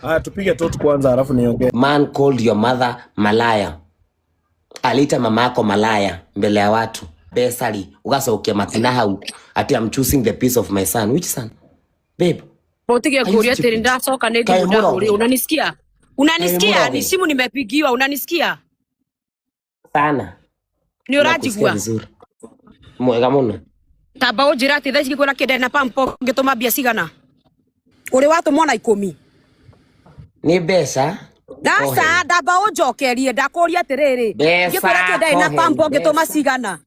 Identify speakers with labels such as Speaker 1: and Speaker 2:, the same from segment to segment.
Speaker 1: Haya, tupige tot kwanza alafu niongee.
Speaker 2: Man called your mother malaya. Aliita mama yako malaya mbele ya watu. Besali ugacokia matina hau ati I'm choosing the peace of my son. Which son? Babe,
Speaker 3: Utige
Speaker 2: are you
Speaker 3: kuria atiri
Speaker 2: stupid?
Speaker 3: ndacoka nĩ
Speaker 2: Kaĩ
Speaker 3: thimũ
Speaker 2: mũroge.
Speaker 3: ndahũrĩrwo. Unanisikia?
Speaker 2: Kaĩ
Speaker 3: Unanisikia? Ni
Speaker 2: mũroge.
Speaker 3: simu nimepigiwa, unanisikia?
Speaker 2: Sana.
Speaker 3: Nĩ
Speaker 2: Nakusikia
Speaker 3: ũranjigua?
Speaker 2: vizuri. Mwega muno.
Speaker 3: Tamba ũnjĩre atĩ thaa ici ngĩkwĩra kĩndĩ na pampo ngĩtũma mbia cigana? Ũrĩ watũmwo na ikũmi.
Speaker 2: Nĩ mbeca
Speaker 3: Ndaca
Speaker 2: Kohen.
Speaker 3: ndamba ũnjokerie ndakũria atĩrĩrĩ
Speaker 2: Mbeca
Speaker 3: ngĩkwĩra kĩndĩ na
Speaker 2: Kohen.
Speaker 3: pampo ngĩtũma
Speaker 2: Mbeca.
Speaker 3: cigana?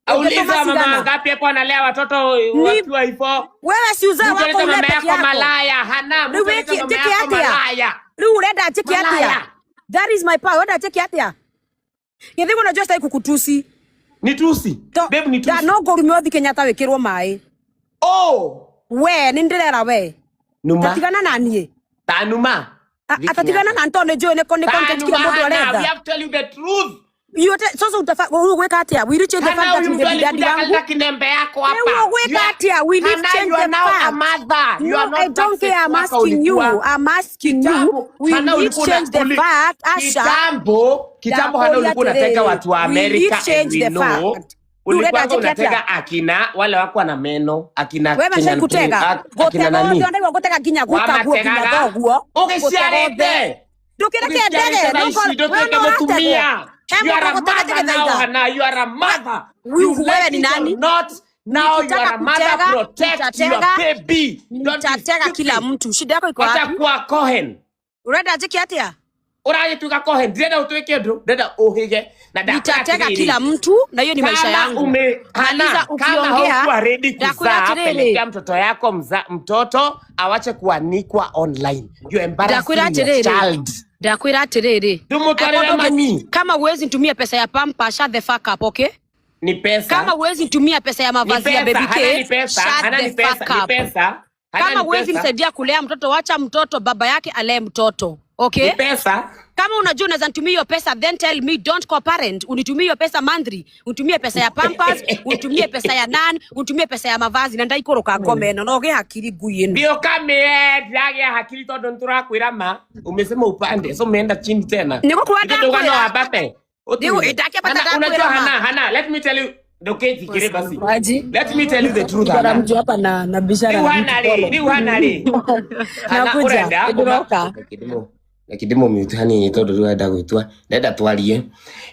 Speaker 3: Ũngĩtũma
Speaker 4: Auliza mama
Speaker 3: cigana?
Speaker 4: ngapi hapo analea watoto
Speaker 3: Ni
Speaker 4: wakiwa hivyo.
Speaker 3: wewe si uzae
Speaker 4: Mtu
Speaker 3: wako
Speaker 4: anaita
Speaker 3: ule
Speaker 4: mama
Speaker 3: peke
Speaker 4: yako
Speaker 3: yako.
Speaker 4: malaya. Hana,
Speaker 3: Rĩu
Speaker 4: mtu anaita
Speaker 3: wĩki
Speaker 4: mama
Speaker 3: njĩke
Speaker 4: yako
Speaker 3: atĩa?
Speaker 4: malaya.
Speaker 3: Rĩu ũrenda njĩke atĩa?
Speaker 4: Malaya.
Speaker 3: That is my power. Ũrenda njĩke atĩa? Githĩ unajua sitaki kukutusi.
Speaker 4: Ni tusi.
Speaker 3: To,
Speaker 4: Babe ni
Speaker 3: da
Speaker 4: tusi.
Speaker 3: no ngũrume ũthi Kenyatta wĩkĩrwo maĩ.
Speaker 4: Oh.
Speaker 3: We nĩ ndĩrera we.
Speaker 2: Numa.
Speaker 3: Tatigana na niĩ.
Speaker 2: Tanuma. Vicky
Speaker 3: Atatigana
Speaker 2: Nyata.
Speaker 3: na ntondũ nĩ njũĩ nĩ content kila
Speaker 4: Tanuma
Speaker 3: mũndũ
Speaker 4: Hana, we
Speaker 3: aretha.
Speaker 4: have to tell you the truth.
Speaker 3: Yote sasa utafa ũgwĩka atĩa? Will you change the
Speaker 4: Hana,
Speaker 3: fact that
Speaker 4: huyu
Speaker 3: ni
Speaker 4: mtu
Speaker 3: baby daddy
Speaker 4: alikuja
Speaker 3: wangu?
Speaker 4: akaleta kinembe yako
Speaker 3: Rĩu
Speaker 4: hapa. You
Speaker 3: ũgwĩka
Speaker 4: are,
Speaker 3: atĩa? Will you
Speaker 4: Hana,
Speaker 3: change
Speaker 4: you are
Speaker 3: the
Speaker 4: now a
Speaker 3: fact?
Speaker 4: mother. You
Speaker 3: No,
Speaker 4: are
Speaker 3: I
Speaker 4: not that
Speaker 3: don't care.
Speaker 4: sex
Speaker 3: I'm
Speaker 4: worker
Speaker 3: asking you.
Speaker 4: ulikuwa.
Speaker 3: I'm asking you.
Speaker 4: Kitambo,
Speaker 3: Will
Speaker 4: Hana
Speaker 3: you
Speaker 4: ulikuwa una
Speaker 3: change the
Speaker 4: uli,
Speaker 3: fact, Asha?
Speaker 4: kitambo, kitambo Hana
Speaker 3: Ndakũria
Speaker 4: ulikuwa unatega
Speaker 3: atĩrĩrĩ,
Speaker 4: watu wa
Speaker 3: will you
Speaker 4: America and
Speaker 3: change
Speaker 4: we
Speaker 3: the
Speaker 4: know
Speaker 3: fact? Rĩu ũrenda
Speaker 4: ulikuwa
Speaker 3: njĩke atĩa?
Speaker 4: unatega akina wale wako na meno akina
Speaker 3: We mashai
Speaker 2: Kenyan Prince.
Speaker 3: kutega
Speaker 2: Akina
Speaker 3: gutega
Speaker 2: nani?
Speaker 3: othe ona gutega nginya gukaguo nginya
Speaker 4: wamategaga
Speaker 3: thoguo gutega othe
Speaker 4: ugiciarite
Speaker 3: ndukireke ndege
Speaker 4: ugiciarite thaa ici
Speaker 3: we
Speaker 4: ndutuike
Speaker 3: no ũrategwo
Speaker 4: mutumia.
Speaker 3: he
Speaker 4: You
Speaker 3: mũndũ
Speaker 4: are a
Speaker 3: ũgũtega
Speaker 4: mother now,
Speaker 3: tĩgĩthaiga.
Speaker 4: Hana. You are a mother. You
Speaker 3: Wewe
Speaker 4: like
Speaker 3: ni
Speaker 4: it or
Speaker 3: nani?
Speaker 4: not, now you are
Speaker 3: Nikitaka
Speaker 4: a mother.
Speaker 3: kutega
Speaker 4: Protect your
Speaker 3: nitatega,
Speaker 4: baby. Don't be
Speaker 3: nitatega kila
Speaker 4: stupid.
Speaker 3: mtu. Shida yako iko
Speaker 4: Acha
Speaker 3: wapi?
Speaker 4: kuwa Cohen.
Speaker 3: Urenda njĩke atĩa?
Speaker 4: Ũragĩtuĩka Cohen. Ndirenda ũtuĩke ũndũ. Ndĩrenda ũhĩge. Na ndakwĩra
Speaker 3: Nitatega
Speaker 4: atĩrĩrĩ,
Speaker 3: kila mtu na hiyo ni maisha
Speaker 4: kama
Speaker 3: yangu.
Speaker 4: ume
Speaker 3: Maliza
Speaker 4: Hana, kama
Speaker 3: ukiongea,
Speaker 4: haukuwa ready
Speaker 3: ndakwĩra
Speaker 4: kuzaa,
Speaker 3: atĩrĩrĩ,
Speaker 4: pelekea mtoto yako mtoto awache kuanikwa online. You're embarrassing
Speaker 3: ndakwĩra
Speaker 4: your
Speaker 3: atĩrĩrĩ,
Speaker 4: child.
Speaker 3: ndakwĩra atĩrĩrĩ,
Speaker 4: Ndũmũtwarĩre
Speaker 3: angĩkorwo ndũngĩ-
Speaker 4: mami.
Speaker 3: kama huwezi nitumia pesa ya pampa, shut the fuck up, okay?
Speaker 4: Ni pesa.
Speaker 3: Kama huwezi nitumia pesa ya
Speaker 4: Ni
Speaker 3: mavazi ya
Speaker 4: pesa,
Speaker 3: baby
Speaker 4: Hana ni
Speaker 3: K,
Speaker 4: pesa,
Speaker 3: shut
Speaker 4: Hana
Speaker 3: the
Speaker 4: ni pesa,
Speaker 3: fuck
Speaker 4: ni
Speaker 3: up.
Speaker 4: pesa, Hana
Speaker 3: Kama
Speaker 4: ni
Speaker 3: huwezi
Speaker 4: pesa,
Speaker 3: nisaidia kulea mtoto, wacha mtoto baba yake alee mtoto,
Speaker 4: ni
Speaker 3: okay?
Speaker 4: pesa.
Speaker 3: Kama unajua unaweza nitumia hiyo pesa, then tell me, don't co-parent. Unitumie hiyo pesa monthly, unitumie pesa ya pampers, unitumie pesa ya nan, unitumie pesa ya mavazi na ndaikũrũka ngome ĩno no gĩ hakiri ngui ĩno.
Speaker 4: Ndio kame ndiragia hakiri tondu niturakwira ma umesema upande so umeenda chini tena.
Speaker 3: Nĩgũkua
Speaker 4: Ithe ndauga no
Speaker 3: ndakwĩra
Speaker 4: ambate.
Speaker 3: rĩu
Speaker 4: Utuire.
Speaker 3: ndakĩambata
Speaker 4: Hana, unajua
Speaker 3: ndakwĩra ma.
Speaker 4: Hana, Hana, let me tell you ndũkĩnjikĩre basi.
Speaker 5: Maji
Speaker 4: Let me tell you the truth
Speaker 5: niko na
Speaker 4: Hana.
Speaker 5: mtu hapa na nabishana
Speaker 4: Riu
Speaker 5: na mtu
Speaker 4: Hana rĩ,
Speaker 5: pole.
Speaker 4: riu Hana rĩ. Hana
Speaker 5: Nakuja
Speaker 4: ũrenda uma
Speaker 5: nĩndĩroka.
Speaker 2: Nakidimo mute hani tondu riu enda gwitua ndenda twarie.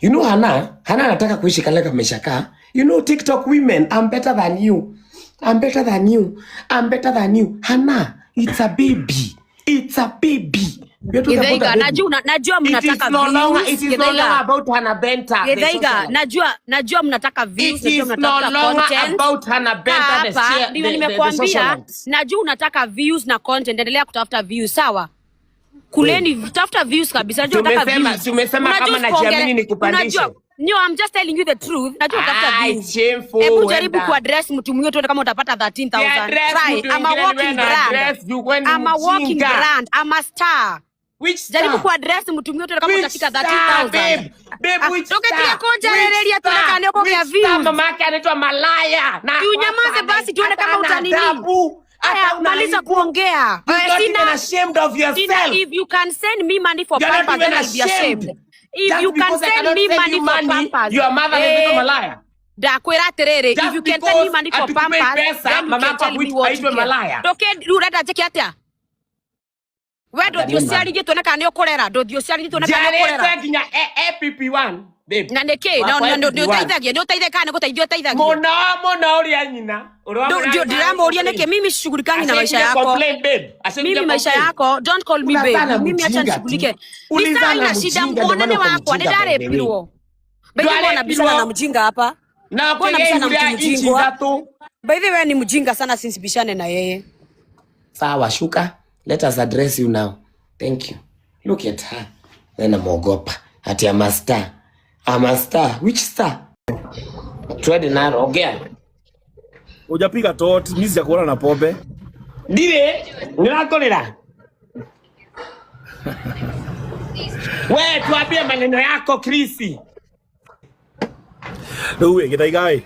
Speaker 2: You know Hana, Hana anataka kuishi kale maisha ka. You know TikTok women, I'm better than you. I'm better than you. I'm better than you. Hana, it's a baby. It's a baby. We are talking about
Speaker 3: Githaiga,
Speaker 2: a baby.
Speaker 3: najua najua
Speaker 4: It is
Speaker 3: mnataka
Speaker 4: no longer,
Speaker 3: views.
Speaker 4: it is no longer
Speaker 3: Githaiga,
Speaker 4: about Hannah Benta, the
Speaker 3: Githaiga,
Speaker 4: socialite.
Speaker 3: najua najua mnataka views,
Speaker 4: It
Speaker 3: najua
Speaker 4: is no
Speaker 3: mnatafuta
Speaker 4: longer
Speaker 3: content.
Speaker 4: about Hannah
Speaker 3: Kaa
Speaker 4: Benta, the,
Speaker 3: hapa
Speaker 4: share,
Speaker 3: ndio
Speaker 4: the
Speaker 3: nimekuambia,
Speaker 4: socialite.
Speaker 3: najua unataka views na content, endelea kutafuta views, sawa? Kuleni, tafuta views kabisa, najua unataka
Speaker 4: Tumesema,
Speaker 3: views.
Speaker 4: tumesema
Speaker 3: Unajua
Speaker 4: kama najiamini
Speaker 3: usipoongele,
Speaker 4: nikupandishe.
Speaker 3: unajua no, I'm just telling you the truth. Najua unatafuta
Speaker 4: Ah,
Speaker 3: views.
Speaker 4: it's shameful.
Speaker 3: Hebu jaribu
Speaker 4: Wenda.
Speaker 3: kuaddress mtu mwingine tuone kama utapata 13,000.
Speaker 4: Address
Speaker 3: Try.
Speaker 4: mtu
Speaker 3: I'm a
Speaker 4: mwingine ni wewe
Speaker 3: walking
Speaker 4: na
Speaker 3: brand.
Speaker 4: address juu wewe ni
Speaker 3: I'm a walking
Speaker 4: mjinga.
Speaker 3: brand. I'm a star.
Speaker 4: Which
Speaker 3: Jaribu
Speaker 4: star?
Speaker 3: kuaddress mtu mwingine tuone kama
Speaker 4: Which
Speaker 3: utafika
Speaker 4: star,
Speaker 3: 13,000.
Speaker 4: babe? Babe,
Speaker 3: Ah,
Speaker 4: which
Speaker 3: Ndũgĩtige
Speaker 4: star?
Speaker 3: kũnjarĩrĩria
Speaker 4: Which
Speaker 3: tuone
Speaker 4: star?
Speaker 3: kana nĩ ũkũgĩa
Speaker 4: Which star?
Speaker 3: views.
Speaker 4: Mama yake anaitwa malaya. Na
Speaker 3: Unyamaze
Speaker 4: hata
Speaker 3: basi tuone
Speaker 4: hata
Speaker 3: kama
Speaker 4: hana
Speaker 3: utanini.
Speaker 4: adabu. Hata
Speaker 3: Haya,
Speaker 4: una
Speaker 3: maliza
Speaker 4: aibu.
Speaker 3: kuongea.
Speaker 4: You're
Speaker 3: Eh,
Speaker 4: not even
Speaker 3: sina
Speaker 4: ashamed of
Speaker 3: sina
Speaker 4: yourself.
Speaker 3: if you can send me money for
Speaker 4: You're not
Speaker 3: pampers
Speaker 4: even
Speaker 3: then I'll be
Speaker 4: ashamed.
Speaker 3: ashamed. If
Speaker 4: Just
Speaker 3: you can
Speaker 4: because I
Speaker 3: send
Speaker 4: cannot
Speaker 3: me
Speaker 4: send
Speaker 3: money
Speaker 4: you
Speaker 3: for
Speaker 4: money,
Speaker 3: pampers,
Speaker 4: your mother anaitwa
Speaker 3: eh,
Speaker 4: malaya.
Speaker 3: ndakwĩra atĩrĩrĩ, if
Speaker 4: Just
Speaker 3: you can send me
Speaker 4: because
Speaker 3: money for
Speaker 4: hatukupei
Speaker 3: pampers,
Speaker 4: pesa,
Speaker 3: then you
Speaker 4: mama
Speaker 3: can
Speaker 4: yako
Speaker 3: tell me what you
Speaker 4: aitwe
Speaker 3: care.
Speaker 4: malaya.
Speaker 3: Ndũkĩ rĩu ũrenda njĩke atĩa? We ndũthiĩ ũciarithie tuone kana nĩ ũkũrera, ndũthiĩ ũciarithie tuone kana nĩ ũkũrera.
Speaker 4: Njarĩte nginya APP1, babe.
Speaker 3: Na nĩkĩ? Na
Speaker 4: Wakwa
Speaker 3: na- nĩ
Speaker 4: APP1.
Speaker 3: ũteithagia, nĩ ũteithagia kana nĩ gũteithia ũteithagia?
Speaker 4: Mũno mũno ũrĩa nyina. Ũrĩa wamũra-
Speaker 3: Ndiramũria nĩkĩ mimi sishughulikangi na maisha
Speaker 4: Ashaingia
Speaker 3: yako.
Speaker 4: complain, babe. Ashaingia
Speaker 3: Mimi maisha
Speaker 4: complain.
Speaker 3: yako, don't call me babe.
Speaker 2: Unazana
Speaker 3: Mimi acha
Speaker 2: mjinga tu.
Speaker 3: nishughulike. Ni sawa,
Speaker 2: Ulizana
Speaker 3: haina shida,
Speaker 2: mjinga, ndio
Speaker 3: muonane
Speaker 2: maana uko
Speaker 3: wakwa,
Speaker 2: mjinga by the way.
Speaker 3: nĩndarĩpirwo. By the way,
Speaker 4: Ndwarĩpirwo.
Speaker 3: nabishana na mjinga hapa.
Speaker 4: Na
Speaker 3: Mbona bishana na
Speaker 4: ũkĩgĩa
Speaker 3: mtu
Speaker 4: inchi
Speaker 3: mjingwa?
Speaker 4: ithatũ.
Speaker 3: By the way, ni mjinga sana since bishane na yeye.
Speaker 2: Sawa, shuka. Let us address you now. Thank you. Look at her. Then namwogopa. Ati I'm a star. I'm a star. Which star? Twende nalo, ongea.
Speaker 1: Hujapiga tot, mimi sijakuona na pombe.
Speaker 4: Ndirĩ, nĩrakũrĩra. We tuambie maneno yako Chris.
Speaker 1: Rĩu ĩ Githaiga ĩ.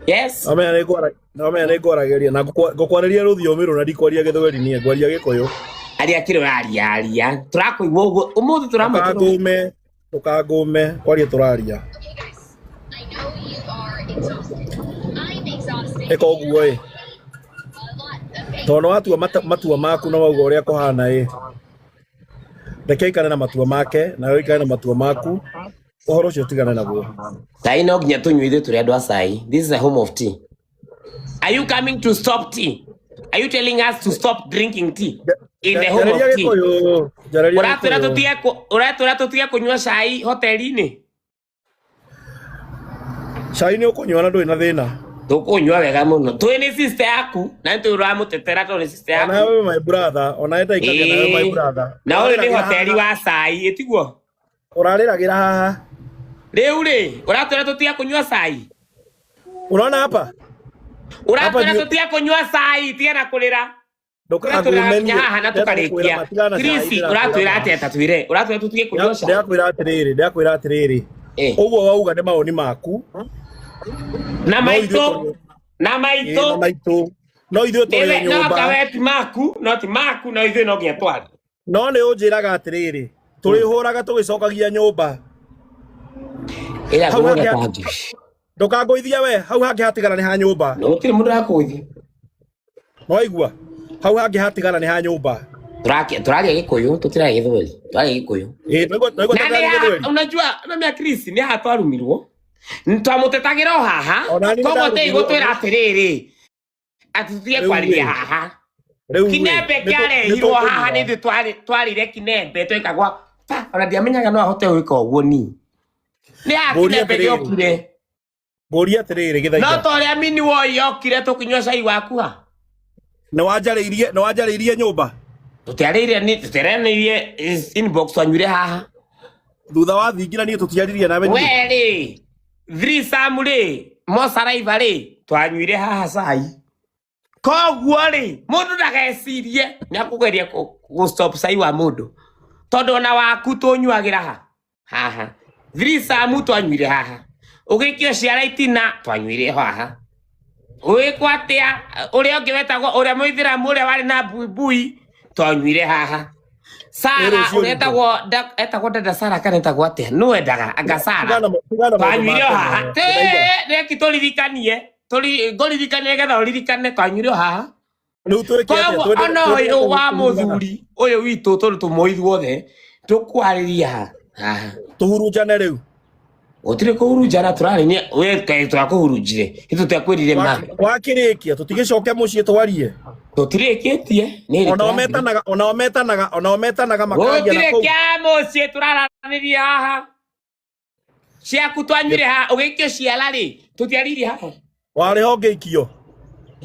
Speaker 4: Yes.
Speaker 1: Nomenya nĩ ngwaragĩria na ngũkwarĩria rũthiomi rũna, ndikwaria Gĩthweri, niĩ ngwaria Gĩkũyũ.
Speaker 4: Aria kĩrĩa ũraria, aria, tũrakũigua ũguo ũmũthĩ tũramwe.
Speaker 1: Ndũkangũme, ndũkangũme, kwaria tũraria. Ĩka ũguo ĩ, tondũ nĩ watua matua maku na wauga ũrĩa kũhana ĩ, reke aikare na matua make nawe ũikare na matua maku, ũhoro ũcio tigane naguo.
Speaker 4: Cai no nginya tũnyue ithuĩ tũrĩ andũ a cai. This is a home of tea. Are you coming to stop tea? Are you telling us to stop drinking tea in the home of
Speaker 1: Njarĩria
Speaker 4: tea?
Speaker 1: Gĩkũyũ, njarĩria
Speaker 4: Ũratwĩra
Speaker 1: Gĩkũyũ.
Speaker 4: Ũratwĩra tũtige kũnyua cai hoteli-inĩ?
Speaker 1: Cai nĩ ũkũnyua na ndũrĩ na thĩna.
Speaker 4: Tũkũnyua wega mũno, twĩ nĩ sister yaku na nĩ tũramũtetera tondũ nĩ sister
Speaker 1: Ona
Speaker 4: yaku.
Speaker 1: wewe my brother, ona ĩtaikagia nawe my
Speaker 4: Ĩĩ.
Speaker 1: brother.
Speaker 4: Na ũyũ nĩ
Speaker 1: Ũrarĩragĩra
Speaker 4: hoteli
Speaker 1: haha.
Speaker 4: wa cai, ĩtiguo?
Speaker 1: Ũrarĩragĩra haha.
Speaker 4: Rĩu rĩ, ũratwĩra tũtige kũnyua cai?
Speaker 1: Unaona hapa hapa?
Speaker 4: Ũratwĩra tũtige kũnyua cai? Tiga na kũrĩra.
Speaker 1: Ndũkangũme.
Speaker 4: Ũratwĩra
Speaker 1: Niĩ
Speaker 4: nginya haha na
Speaker 1: ndĩrenda gũkwĩra
Speaker 4: tũkarĩkia.
Speaker 1: ma, tigana na cai.
Speaker 4: Chris,
Speaker 1: Ndĩrakwĩra
Speaker 4: ũratwĩra
Speaker 1: ma.
Speaker 4: atĩa? Ta twĩre, ũratwĩra tũtige kũnyua cai?
Speaker 1: Ndĩrakwĩra atĩrĩrĩ, ũguo wauga nĩ mawoni maku,
Speaker 4: Na
Speaker 1: no ithuĩ
Speaker 4: maitũ
Speaker 1: tũrĩ
Speaker 4: na
Speaker 1: ĩ, na
Speaker 4: maitũ.
Speaker 1: Maitũ, no ithuĩ tũrĩ o
Speaker 4: Nĩwe no
Speaker 1: nyũmba.
Speaker 4: kawe ti maku, no ti maku, no ithuĩ no nginya twari.
Speaker 1: No nĩ ũnjĩraga atĩrĩrĩ, tũrĩhũraga tũgĩcokagia nyũmba.
Speaker 4: Ĩra
Speaker 1: Hau
Speaker 4: ngũgũre
Speaker 1: hangĩ
Speaker 4: kanju.
Speaker 1: Ndũkangũithia we, hau hangĩ hatigara nĩ ha nyũmba.
Speaker 4: No gũtirĩ mũndũ ũrakũgũithia.
Speaker 1: Nĩwaigua, hau hangĩ hatigara nĩ ha nyũmba.
Speaker 4: Tũraria Gĩkũyũ, tũtiraria Gĩthweri, tũraria Gĩkũyũ.
Speaker 1: Ĩ, nĩwaigua?
Speaker 4: Na nĩ
Speaker 1: Tũraria Gĩthweri.
Speaker 4: Unajua na Chris nĩ haha twarumirwo, twamũtetagĩra o haha.
Speaker 1: Ona niĩ
Speaker 4: Koguo tĩi
Speaker 1: nĩndarumirwo.
Speaker 4: gũtwĩra atĩrĩrĩ atĩ tũtige
Speaker 1: Rĩu
Speaker 4: kwarĩria
Speaker 1: rĩ.
Speaker 4: haha.
Speaker 1: Rĩu rĩ,
Speaker 4: Kinembe kĩarehirwo haha nĩ
Speaker 1: nĩtũkũnyua.
Speaker 4: ithuĩ twarire kinembe twekagwa ta ona ndiamenyaga no ahote gwĩka ũguo ni nĩ haha
Speaker 1: Ngũrie
Speaker 4: kinembe
Speaker 1: atĩrĩrĩ.
Speaker 4: gĩokire.
Speaker 1: Ngũrie atĩrĩrĩ.
Speaker 4: No
Speaker 1: Gĩthaiga.
Speaker 4: ta ũrĩa mini woi yokire tũkĩnyua cai waku ha.
Speaker 1: Nĩwanjarĩirie nyũmba.
Speaker 4: Tũtiarĩire, ni tũtiaranĩirie inbox, twanyuire haha.
Speaker 1: Thutha wa thingira niĩ tũtiaririe nawe niĩ.
Speaker 4: We rĩ, threesome rĩ, mocaraiva rĩ, twanyuire haha cai. Koguo rĩ, mũndũ ndagecirie nĩ akũgeria gũ stop cai wa mũndũ, tondũ ona waku tũnyuagĩra ha haha. Threesome twanyuire haha, ũgĩkio ciara itina twanyuire haha, ũgĩkwo atĩa ũrĩa ũngĩ wetagwo ũrĩa mũithĩramu ũrĩa warĩ na buibui twanyuire haha. Sara
Speaker 1: Ĩ, rũciũ.
Speaker 4: Ũrĩa etagwo dada Sara kana etagwo atĩa, nũ wendaga anga Sara.
Speaker 1: Tigana maũndũ
Speaker 4: Twanyuire o
Speaker 1: ma
Speaker 4: haha.
Speaker 1: tene. Gĩthaiga.
Speaker 4: Reki tũririkanie, ngũririkanie getha ũririkane twanyuire o haha.
Speaker 1: Rĩu twĩke atĩa?
Speaker 4: Koguo ona
Speaker 1: Twende
Speaker 4: ũyũ wa
Speaker 1: kũhurunjana.
Speaker 4: mũthuri ũyũ witũ, tondũ tũmũĩ ithuothe, tũkwarĩria haha.
Speaker 1: Tũhurunjane rĩu.
Speaker 4: Gũtirĩ kũhurunjana tũrarĩnia, we kaĩ twakũhurunjire itũ twakwĩrire ma.
Speaker 1: Wakĩrĩkia tũtigĩcoke mũciĩ twarie.
Speaker 4: Tũtirĩkĩtie nĩ hĩndĩ
Speaker 1: Onao
Speaker 4: tũrathiĩ.
Speaker 1: metanaga, onao metanaga, onao metanaga makaria na
Speaker 4: Gũtirĩ
Speaker 1: kũu.
Speaker 4: kĩa mũciĩ, tũraranĩria haha. Ciaku twanyuire haha, ũgĩikio ciara rĩ, tũtiaririe haha.
Speaker 1: Warĩ ho ngĩikio?